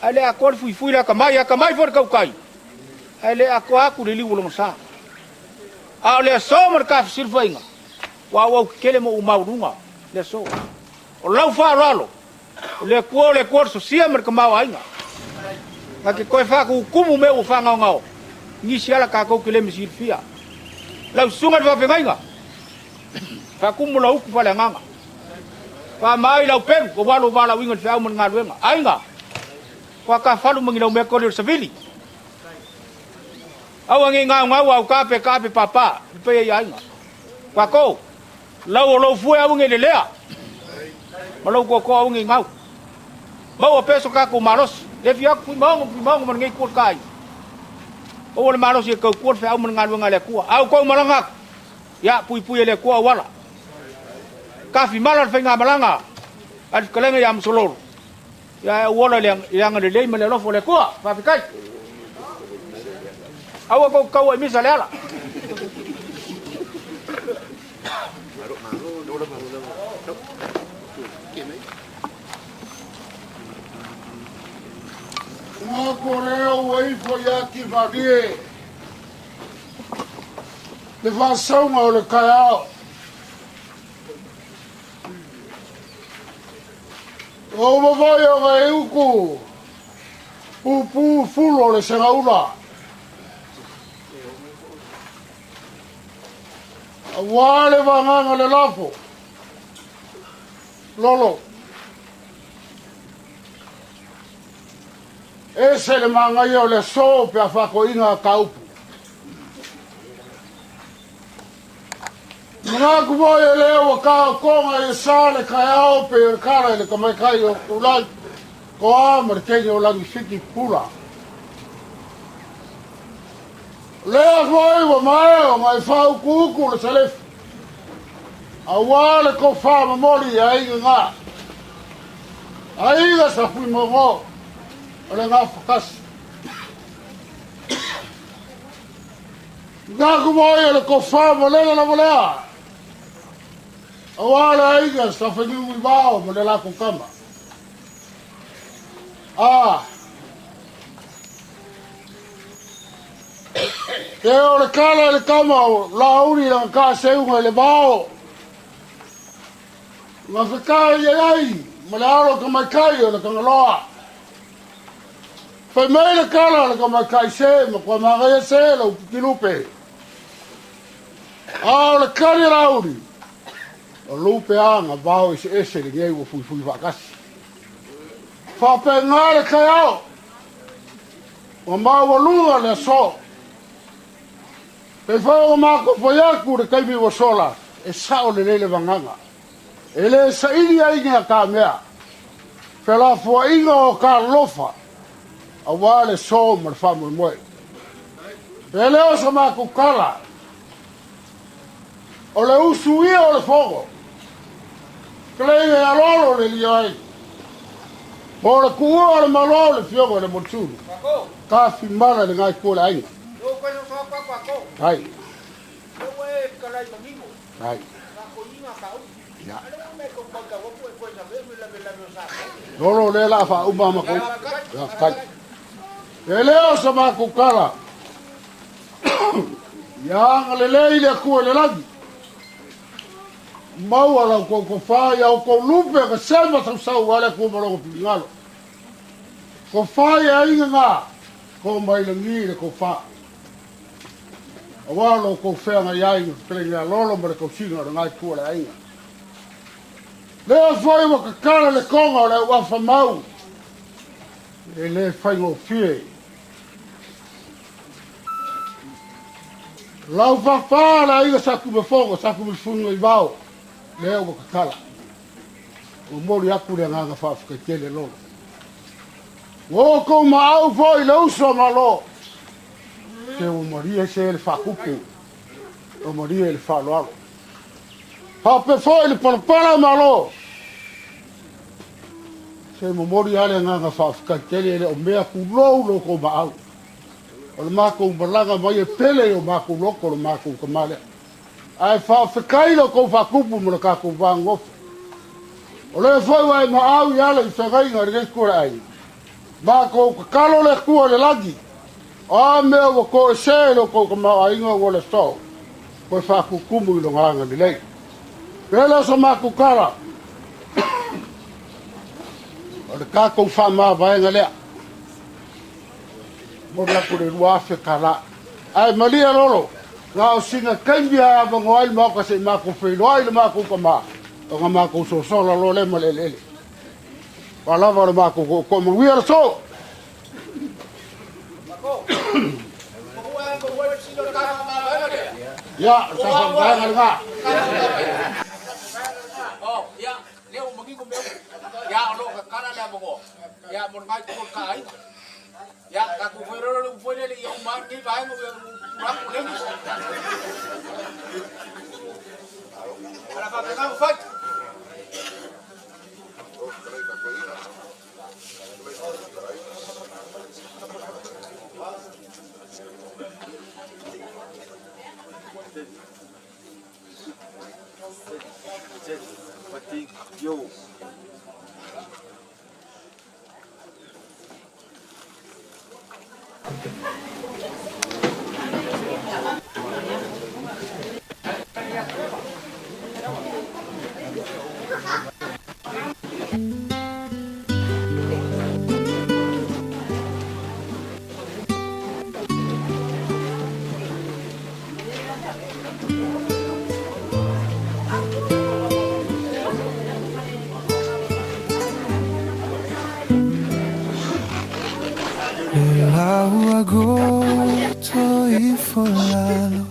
Ae le atoa le fuifui le atamai, atamai foi le tautai. Ae le atoa atu le liu o lona sa. A o le aso ma le ta fesilafaiga, ua auau tetele ma ou maualuga le aso. O lau faaaloalo, o le Atua o le Atua o le sosia ma le tamaoaiga. Na te toe faatumutumu mea ua faagaogao, nisi ala tatou te le ma silafia. Lau susuga i le faafeagaiga, faatumu lau upu faaleagaga. Faama ai lau pelu, aua lou valaauina i le feau ma le galuega. Aiga, faatafalu ma ni laumea toli o le savili. Aua ne i gaogao au taape taape papa, le paia i aiga. Tatou, lau o lou fue aua ne i lelea, ma lou toatoa aua ne i gau. Maua pea so tatou malosi. Le afio atu Fuimaono ma Fuimaono ma lenei itu o le ta aiga. Maua le malosi e tautua le feau ma le galuega a le Atua. A outou malaga atu, ia puipui e le Atua auala. Tafimala le faigamalaga a le fetalaiga ia Masololo. Ia e auola i le agalelei ma le alofa o le Atua. Faafetai. Aua tou te taua i misa le ala. Ua ko lea ua ifo ia Tifalie le faasauga o le taeao. O mafai o ga e uku pupu fulo le segaula. Aua le vagaga le lafo. Lolo. Ese le magaia o le aso pe a faakoiga a kaupu. Manatu foi e lea ua taotoga i sa le taeao pe o le kala i le tamaitai o Tulai, toa ma le teine o Lagifiti Pula. Lea foi ua maea ona e faautuutu le salefu, aua le tofa momoli i aiga ngā. Aiga sa Fuimaono o le gafatasi. Manatu foi o le tofa malele lava lea, aua le aiga sa faniu i vao ma le latou tama. A te o le kala i le tama o Lauli lana kaseuga i le vao. Ma fekai ai ai ma le alo tamaitai o le Tagaloa. Fai mai le kala o le tamaitai se ma kua magaia se lau pikilupe. A o le kali a Lauli, o lupe a nga vao ese ese le ngei ua fuifui faatasi. Faapega le taeao, ua maualuga le aso. Pe fai o matou fai atu le taimi ua sola. E sao lelei le vagaga. E le saili ai ni atamea. Felafoaiga o ka alofa aua le so ma le faamoemoe. Pe le o sa matou tala, o le usu ia o le fono, fetalaiga ia Lolo le Lioai, po o le tuua o le Malo o le Afioga i le Molisulu, Tafimala i le Gaetua o le Aiga. Ai. Ai. Ia. Lolo lea la faauma ma kou. Faafetai. E le o sa matou tala. Ia agalelei le Atua i le lagi. Maua la outou tofa ia outou lupe ka sema sausau a le Atua ma lona finagalo. Tofa i aiga na, to mai lagi le tofa. Aua lo outou feagai ai ma fetalaiga ia Lolo ma le tausiga o le Gaetua o le aiga. Lea foi ua tatala le toga o le auafa mau, e le faigofie. Laufafa le aiga Satumefono, Satumefunuivao, lea ua tatala. Momoli atu le agaga faafetai tele Lolo. Ua outou maau foi le uso a Malo, se ua malie se le faatupu, ua malie le faaaloalo. Faapea foi le palapala Malo, se momoli lava le agaga faafetai tele, e le o mea tulou lo outou maau. O le matou malaga mai e pele i o matou loto le matou tama lea. Ae faafetai lo outou faatupu ma le tatou va nonofo. O lea foi ua e maau i ala i feagaiga i lenei itu o le aiga. Matou tatalo le Atua i le lagi, o a mea ua toesea i lo outou tamaoaiga ua le aso, toe faatutumu i lona agalelei. Pea lea o sa matou tala, o le tatou faamavaega lea. Momoli atu le $2,000. Ae malie Lolo, na o sina taimi lava e avanoa ai le Maota se i matou feiloai i le matou tama, ona matou sosola loa lea ma le eleele. Ua lava le matou tootoo, manuia le aso. Ia, o le faamavaega lena. Ia, lea ua manino mea uma. Ia, o lo o tatala le avanoa, ia, mo lena itu o le ta aiga. Ia, tatou fai loa le upu foi lele ia uma atu lenei vaega ua atu le nisi. Ala faapena ona fai. Yo. Le lau agoto ifo lalo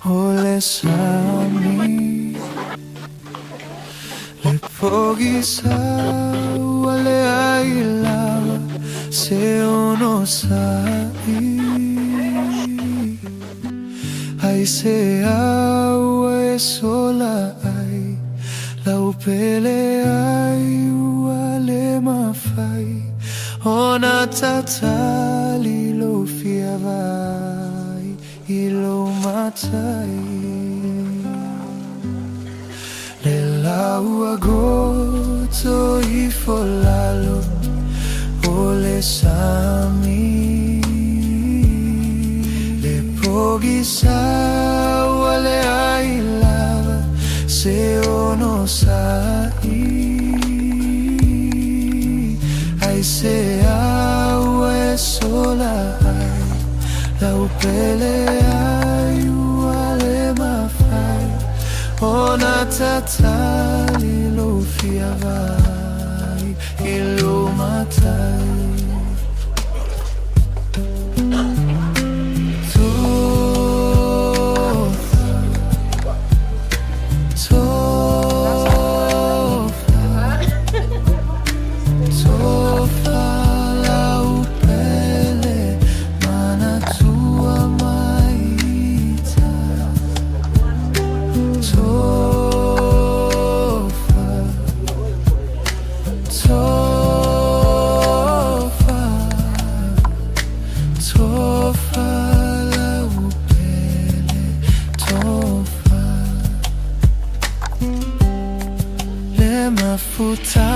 o le sami, Le pogisa ua leai lava se onosai. Aisea ua e sola ai, lau pele ai ua le mafai ona tatali lou fia vaai i lou matai. Le lau agoto ifo lalo o le sami, Le pogisa ua leai lava se onosai. Aisea ua e sola ai, lau pele ai ua le mafai ona tatali lou fia vaai i lou matai. Tofa.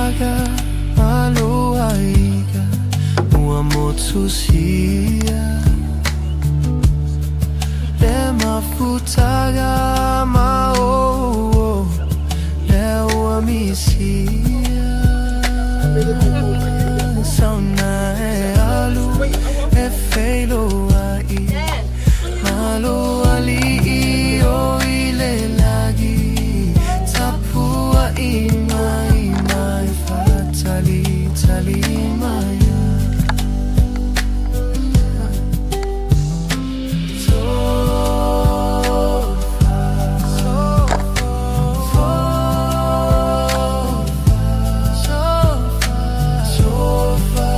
mafutaga maloaiga ua motusia. Le mafutaga maoo le ua misia. Sauna e alu e feiloai malo alii o i le lagi tapuai mai mai faatalitali mai. Tofa,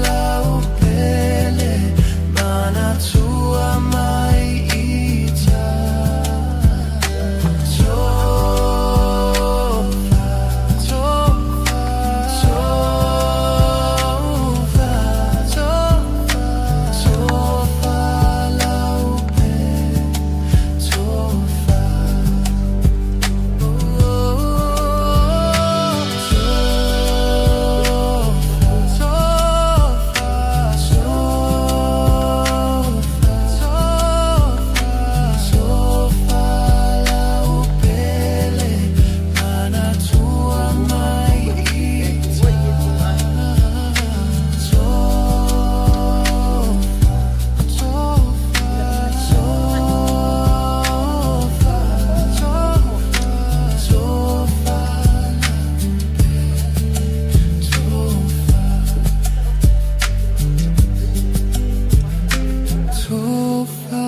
laupele, manatua mai ita. Tofa, tofa, tofa, tofa, laupele, tofa. Tofa.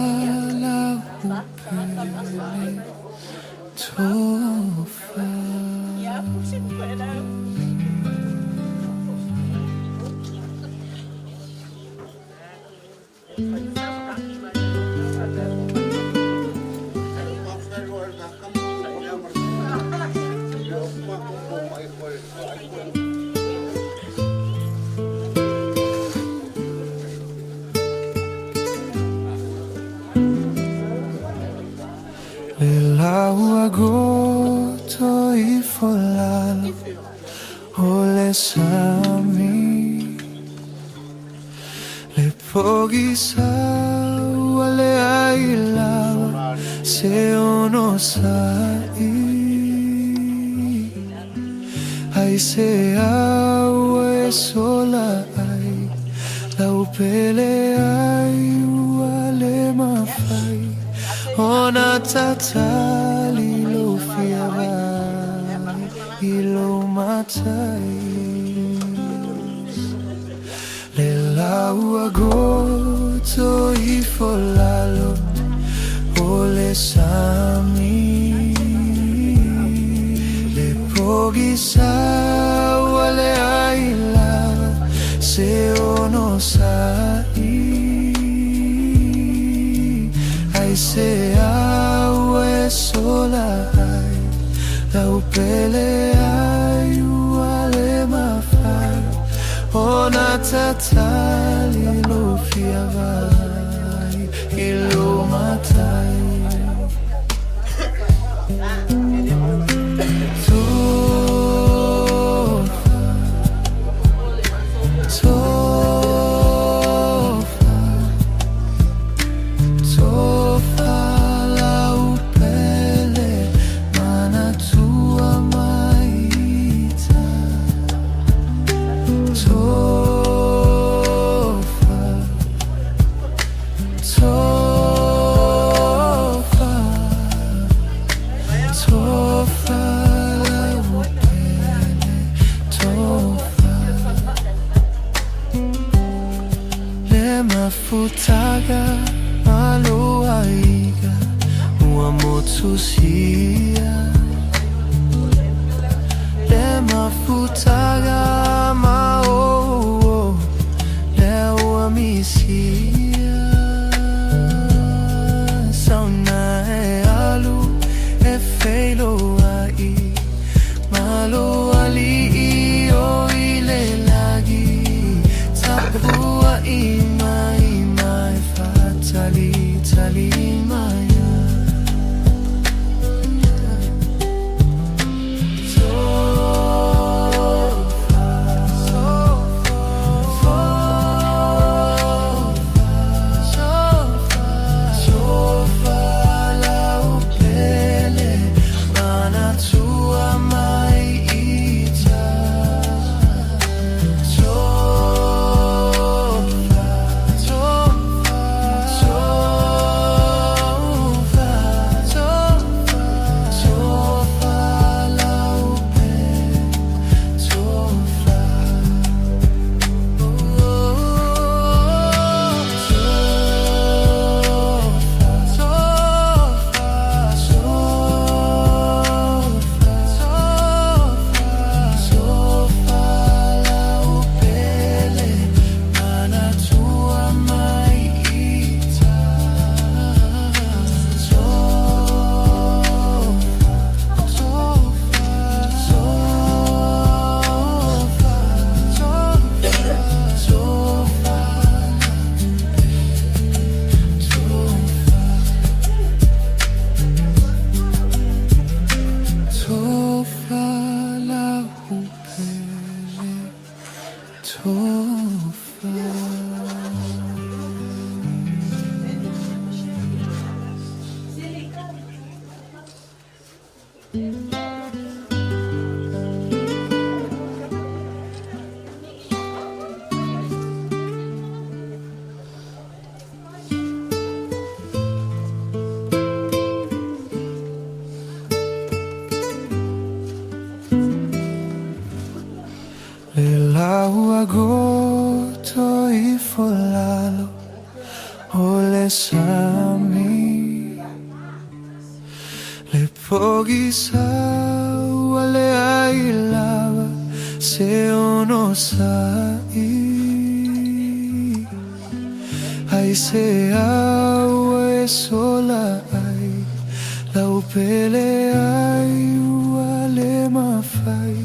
Le laua goto i folalo o le sami. Le pogisa ua le ai lava se ono sa'i. Ai se au e sola ai lau pele ai ua le mafai ona tatali lo fia vai i lo matai. Le laua goto i folalo o le sami. Le pogisa ua le ai lava se ono sa'i. Ai se au e sola ai lau pele ai ua le mafai ona tatali lo fia vai i lo matai. Tofa, tofa, tofa laupele manatua mai ita. Tofa, tofa, tofa laupele, tofa. Le mafutaga maloaiga ua motusia. Le mafutaga maoo le ua misia. Sauna e alu e feiloai malo alii o i le lagi tapuai mai mai faatalitali mai. Tofa. Tofa. Le lau agoto ifo lalo o le sami. Le pogisa ua leai lava se onosai. Ai se ua e sola ai lau pele ai ua le mafai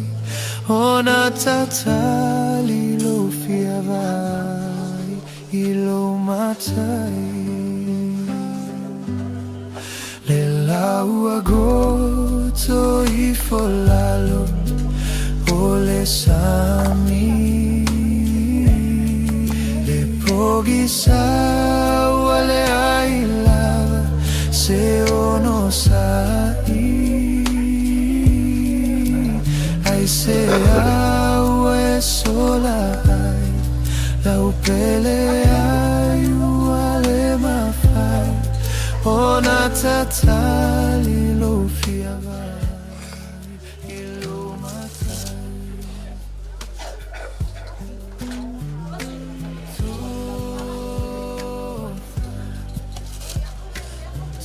ona tatali lou fia vaai i lou matai. Le lau agoto ifo lalo o le sami. Le pogisa ua leai lava se onosai. Ai se ua e sola ai lau pele ai ua le mafai ona tatali lou fia vaai i lou matai. Tofa,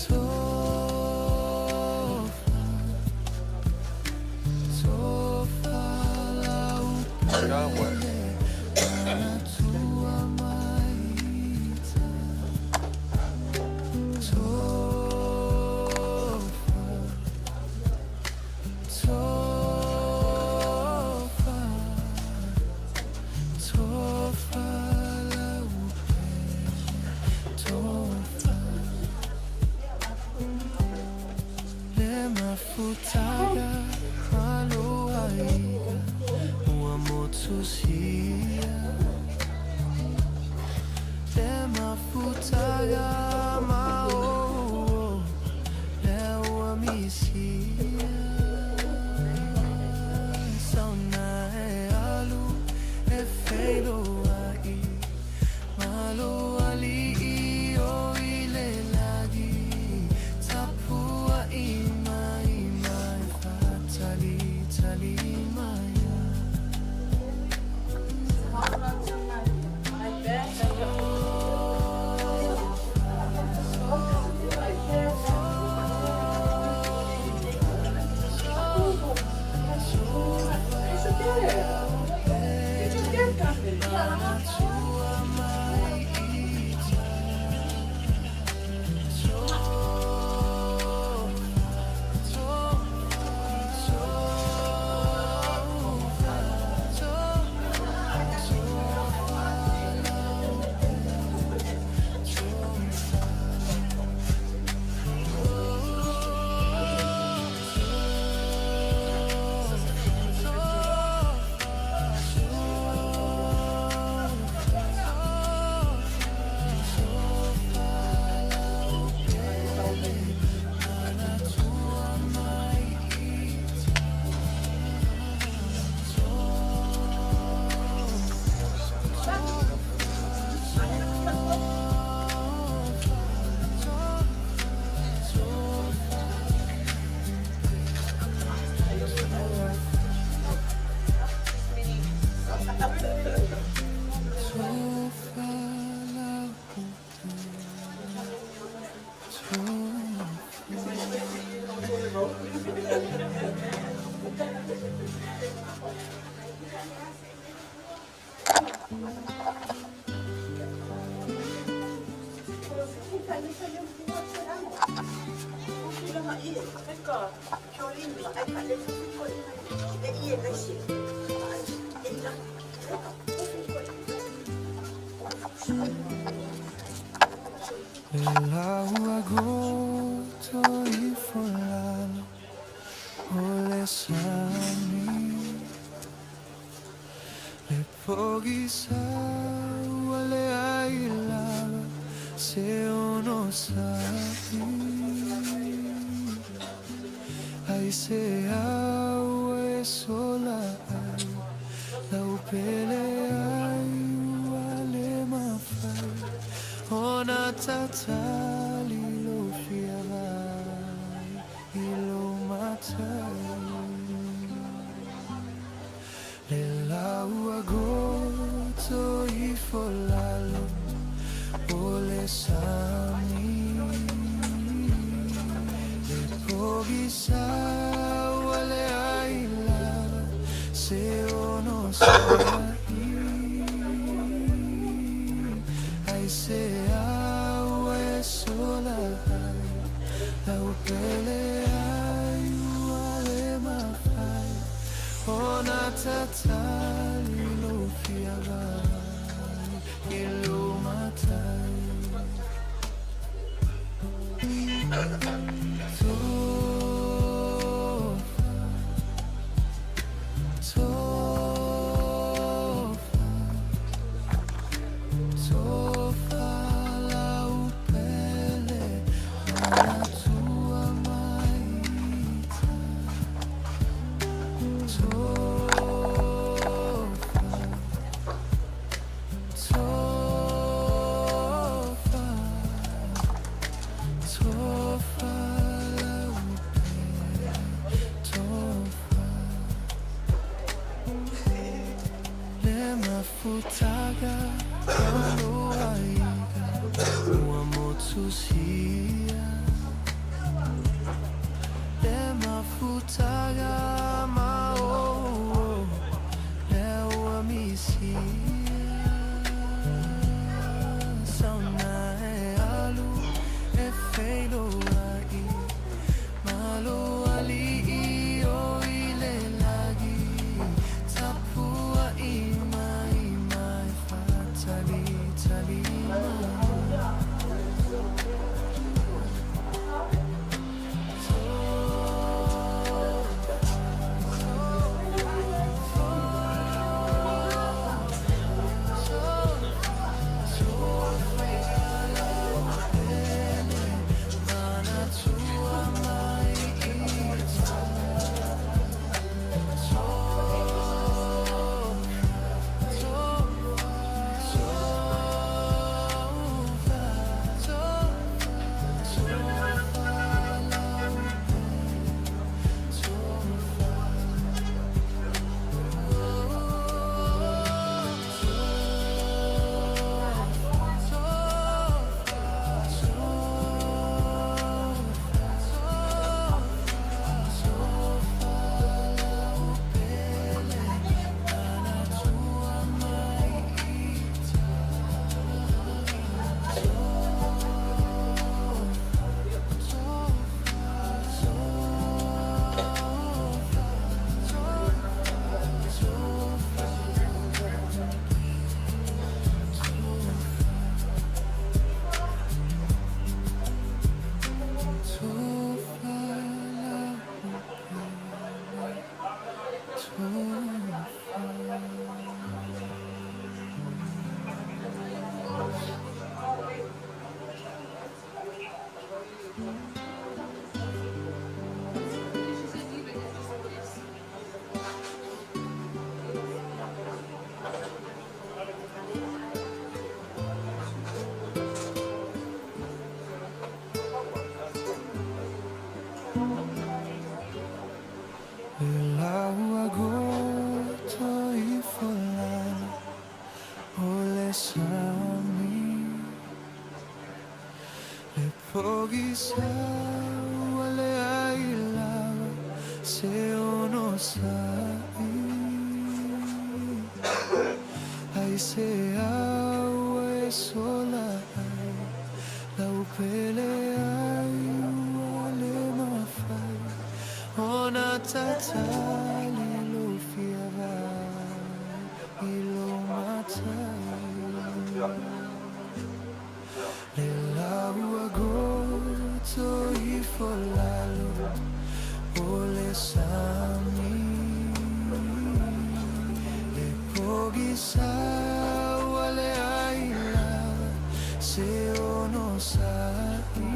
tofa, tofa lau pele manatua mai ita. Tofa, tofa, tofa lau pele, tofa. Le mafutaga ma lou aiga ua motusia. Le mafutaga ma o le ua misia. Sauna e alu e feiloai ma lou alii o i le lagi. Tapuai mai ma e faatalitali mai. Manatua mai ita. Tofa, tofa, tofa, lau pele, tofa. Tofa lau tofa. Le lau agoto ifo lalo o le sami. Le pogisa ua leai lava se onosai. Ai se ua e sola ai lau pele ai ua le mafai ona tatali lou fia vaai i lou matai. Le lau ua goto ifo lalo o le sami. Le pogisa ua leai lava se onosai. Ai se ua e sola ai lau pele ai ua le mafai ona tatali lou fia vaai i lou matai. Tofa, tofa, tofa lau pele manatua mai ita. Tofa, tofa, tofa lau pele, tofa. Le mafutaga o lou aiga ua motusia. Le mafutaga ma o lea ua misia. Sauna e alu e feiloai ma lou alii o i le lagi. Tapuai mai ma e faatalitali mai. Manatua mai ita. Tofa, tofa, tofa lau pele, tofa. Tofa lau pele manatua mai ita. Tofa, tofa, tofa, tofa lau pele, tofa. Le lau ua goto ifo lalo o le sami. Le pogisa ua leai lava se onosai. Ai se ua e sola ai lau pele ai ua le mafai ona tatali lou fia vaai i lou matai. Le lau ua goto ifo lalo o le sami. Le pogisa ua leai lava se onosa'i.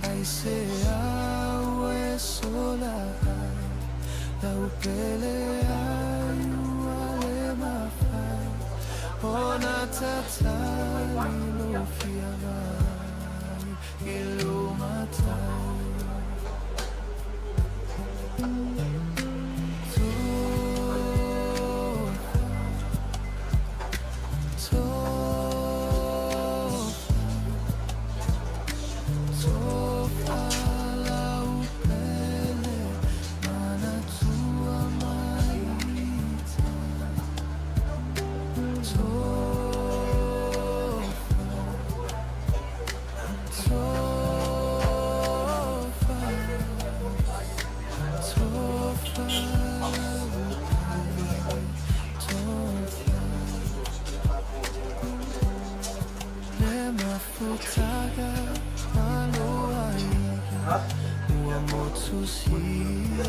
Aisea ua e sola ai lau pele ai ua le mafai ona tatali lou fia vaai i lou matai. Tofa, tofa, tofa lau pele manatua mai ita. Tofa, tofa, tofa lau pele, tofa. Le mafutaga ma lou aiga ua motusia.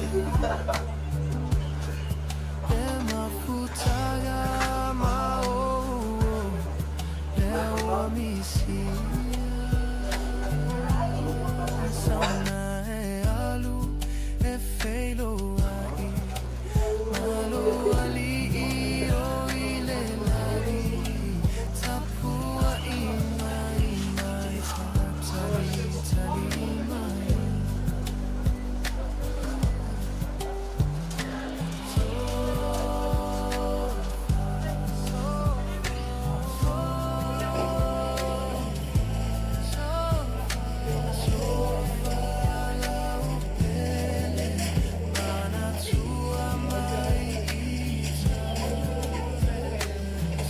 Le mafutaga ma ou lea ua misia. Sauna e alu e feiloai ma lou alii o i le lagi. Tapua'i mai mai talitali mai. Manatua mai ita.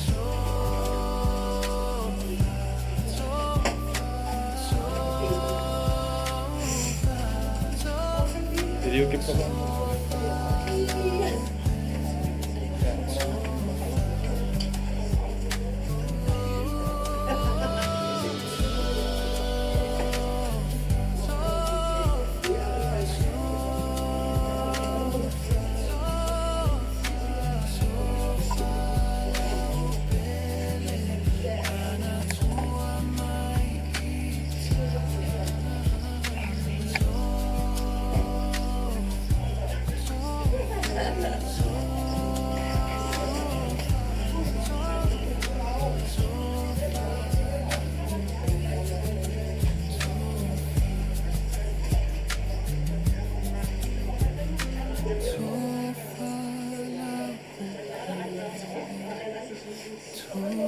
Tofa, tofa, tofa, Te digo que pasa. Tofa lau pele, tofa.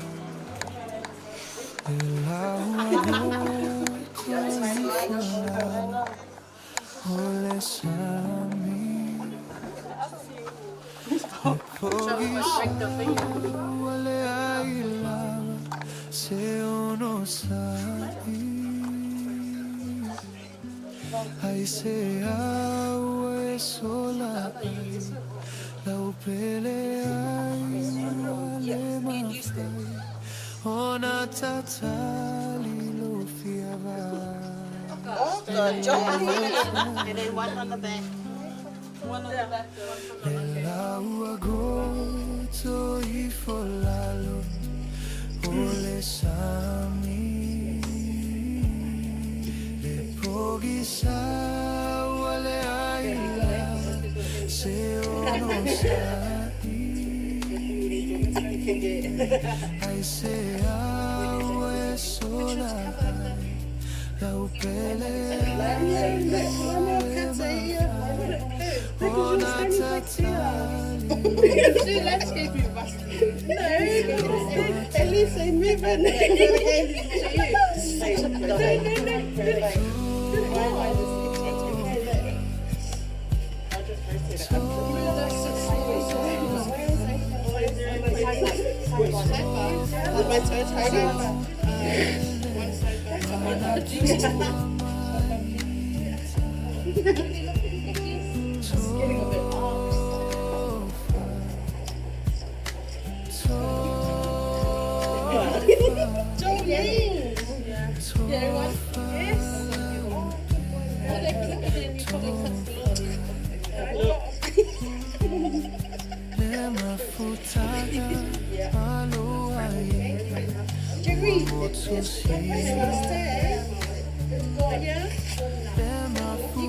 Le lau agoto ifo lalo o le sami. Le pogisa ua leai lava se onosa'i. Aisea ua e sola ai lau pele ai ua le mafai ona tatali lou fia vaai. Oh, good job. And then one on the back. One on the back. Le lau agoto ifo lalo o le sami. Le pogisa ua leai lava se onosa'i. Aisea ua e sola ai lau pele ai ua le mafai ona tatali. No, at least they move in. No. My toes hiding? Getting a bit Jolene! Yeah, everyone? Yes. Oh, they click it and you probably click the Jerry! Stay. Yeah? You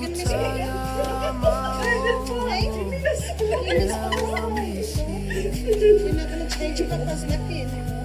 gonna miss me? We're not gonna change Papa's nappy anymore.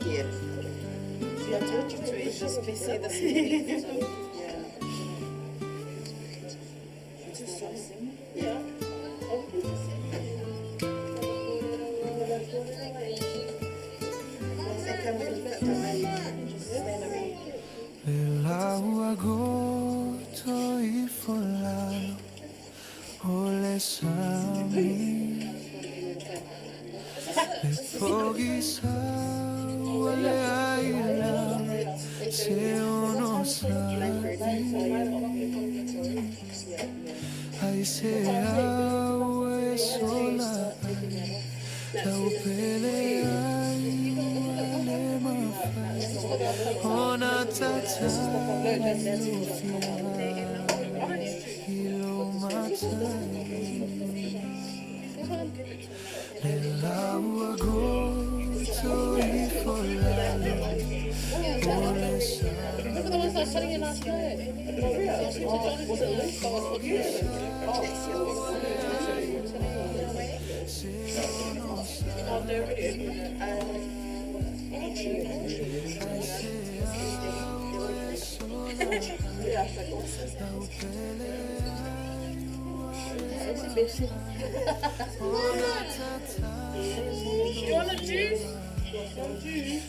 Yeah. See, I told you to eat this busy this morning. Yeah. Yeah. Le lau goto i folalo o le sami Le pogi sa le aila se ono sa Ai se au e sola Lau pele ai le mawhai Ona tata Ilo matai Le lau a goto i folalo O le sa Remember the ones I was telling you last night? Do you want a juice? Juice.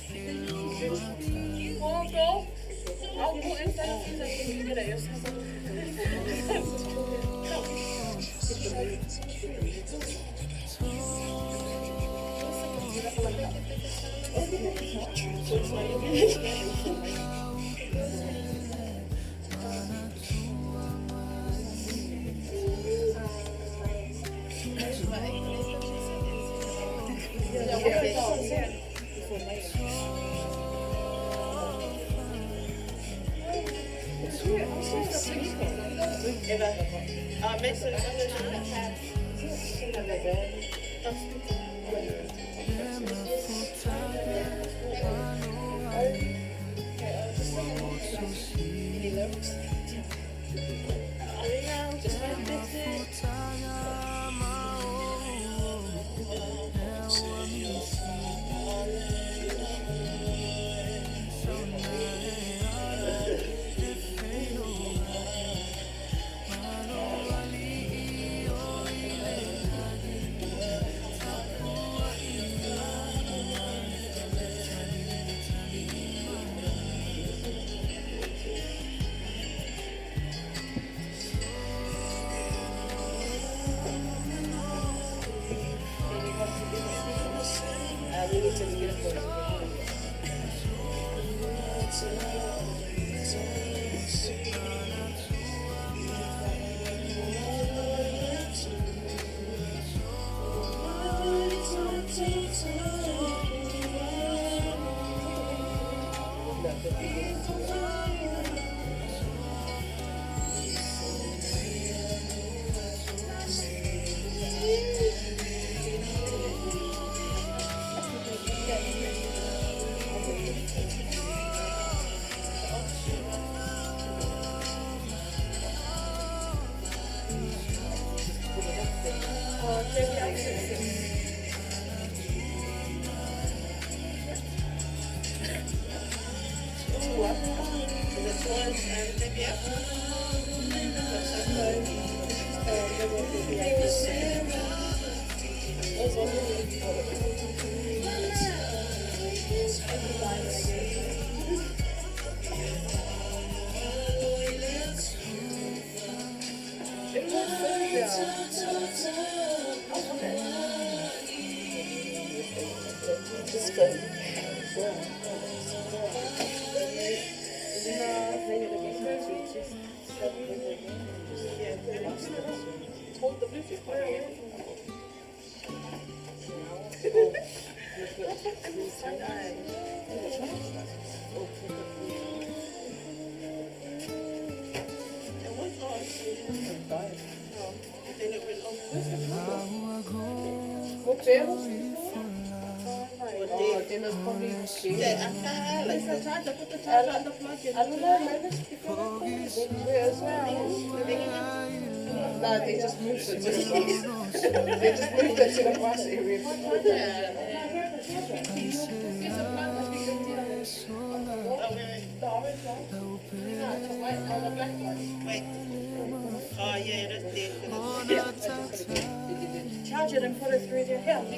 Want go? I'll go inside and see if you can get it yourself. No, they just moved it to the grass. They just moved it to the grass area. Charge it and put it through their house.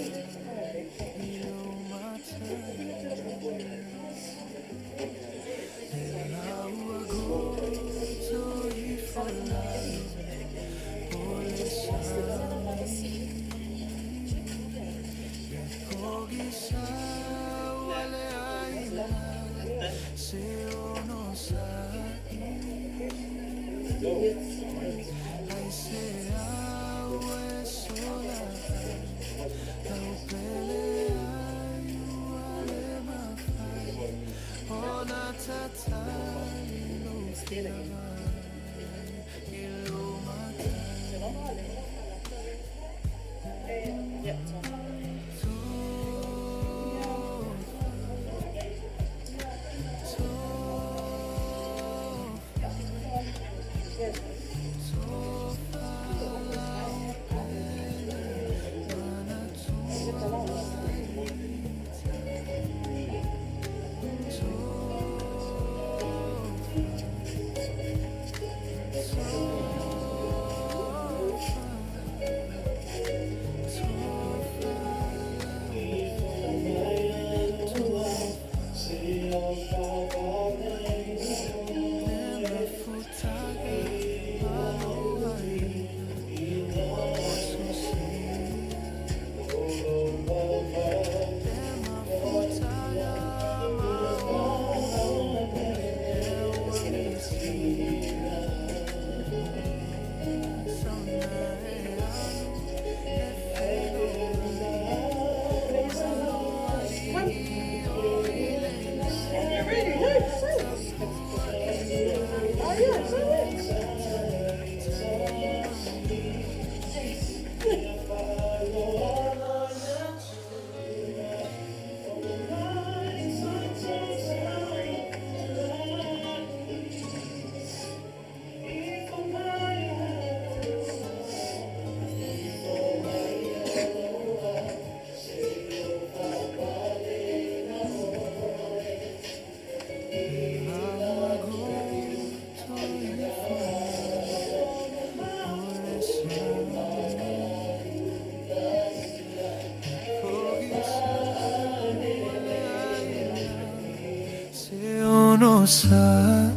Se onosai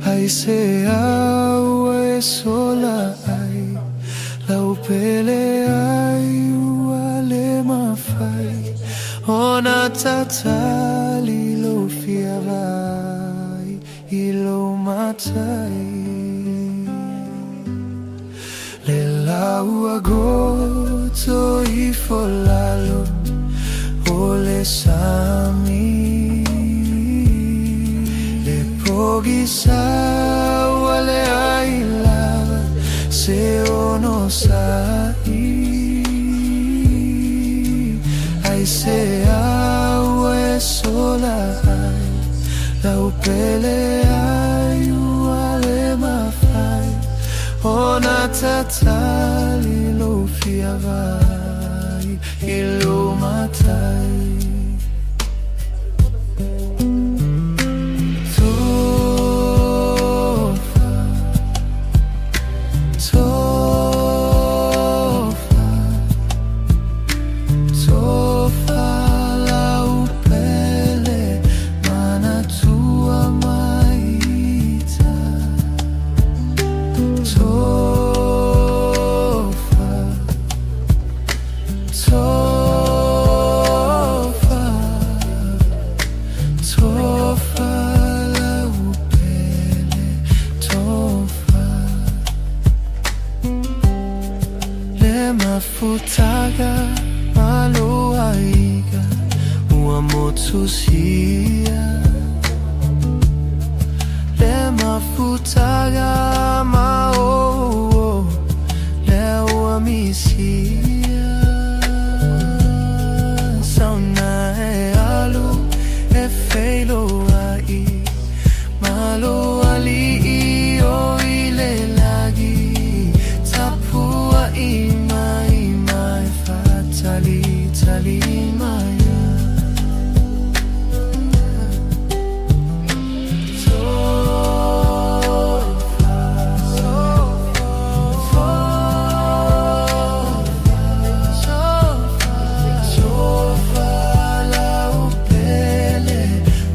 Ai se au e sola ai Lau pele ai ua. tatali lo fia vai i lo matai. Le laua goto ifo lalo o le sami. Le pogisa ua le ai lava se ono sa'i. Ai se au e sola ai lau pele ai ua le mafai ona tatali lo fia vai i lo matai. Tofa, tofa, tofa lau pele manatua maita. Tofa, tofa, tofa lau pele, tofa. Le mafutaga maloaiga ua motusia. Le mafutaga maoo le ua misia. Sauna e alu e feiloai malo alii o i le lagi. Tapua i mai mai fatali tali mai. Tofa lau pele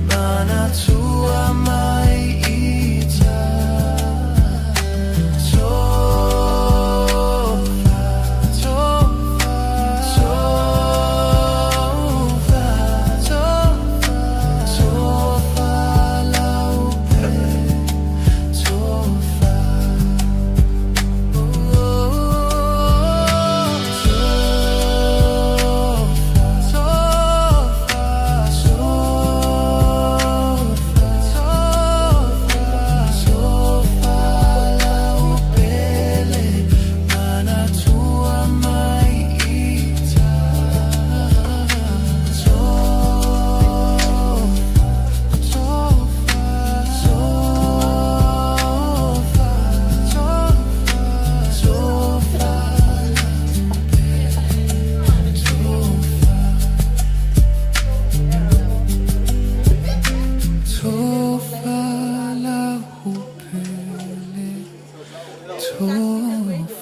manatua mai ita. Tofa, tofa, tofa, tofa, tofa lau pele, tofa. Tofa lau pele, tofa.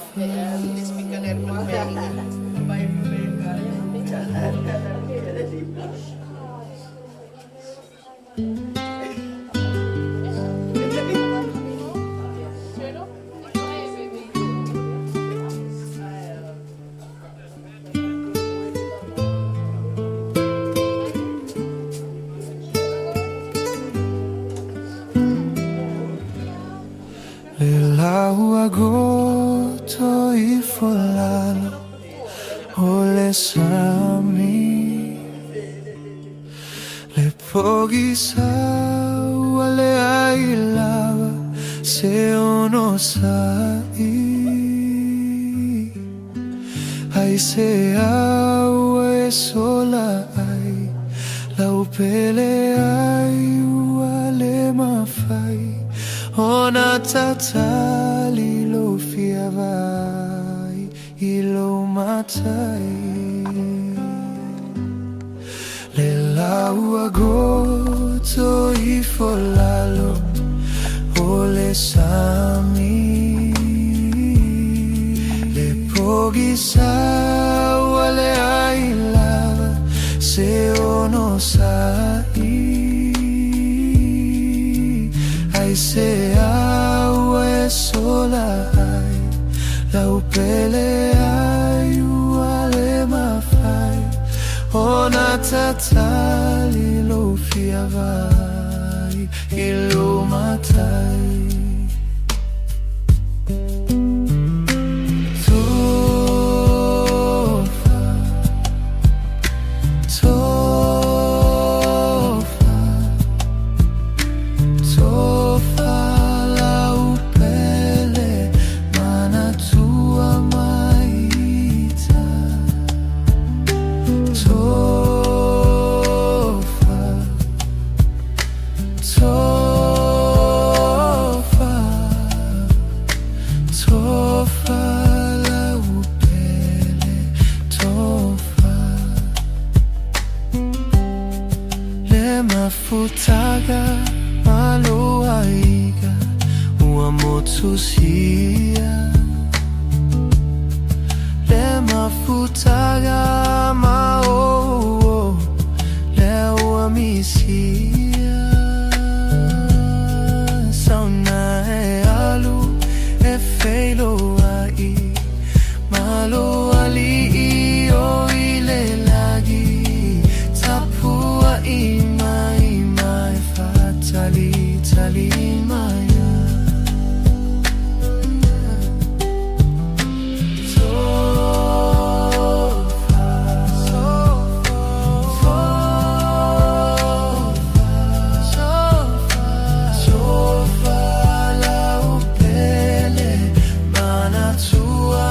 Le laua goto ifo lalo o le sami. Le pogisa ua le ai lava se ono sa'i. Ai se au e sola ai lau pele ai ua le mafai ona tatali lo fia vai i lo matai. Le laua goto ifo lalo o le sami. Le pogisa ua le ai lava se ono sa'i. Ai se au e sola ai lau pele ai ua le mafai Ona tatali lou fia vaai i lou matai. Tofa, tofa, tofa lau pele manatua mai ita. Tofa, tofa, tofa lau pele, tofa. Le mafutaga ma lou aiga ua motusia. Le mafutaga ma ou lea ua misia. Sauna e alu e feiloai ma lou alii o i le lagi. Tapuai mai ma e faatalitali mai. Tofa, tofa, tofa lau pele manatua.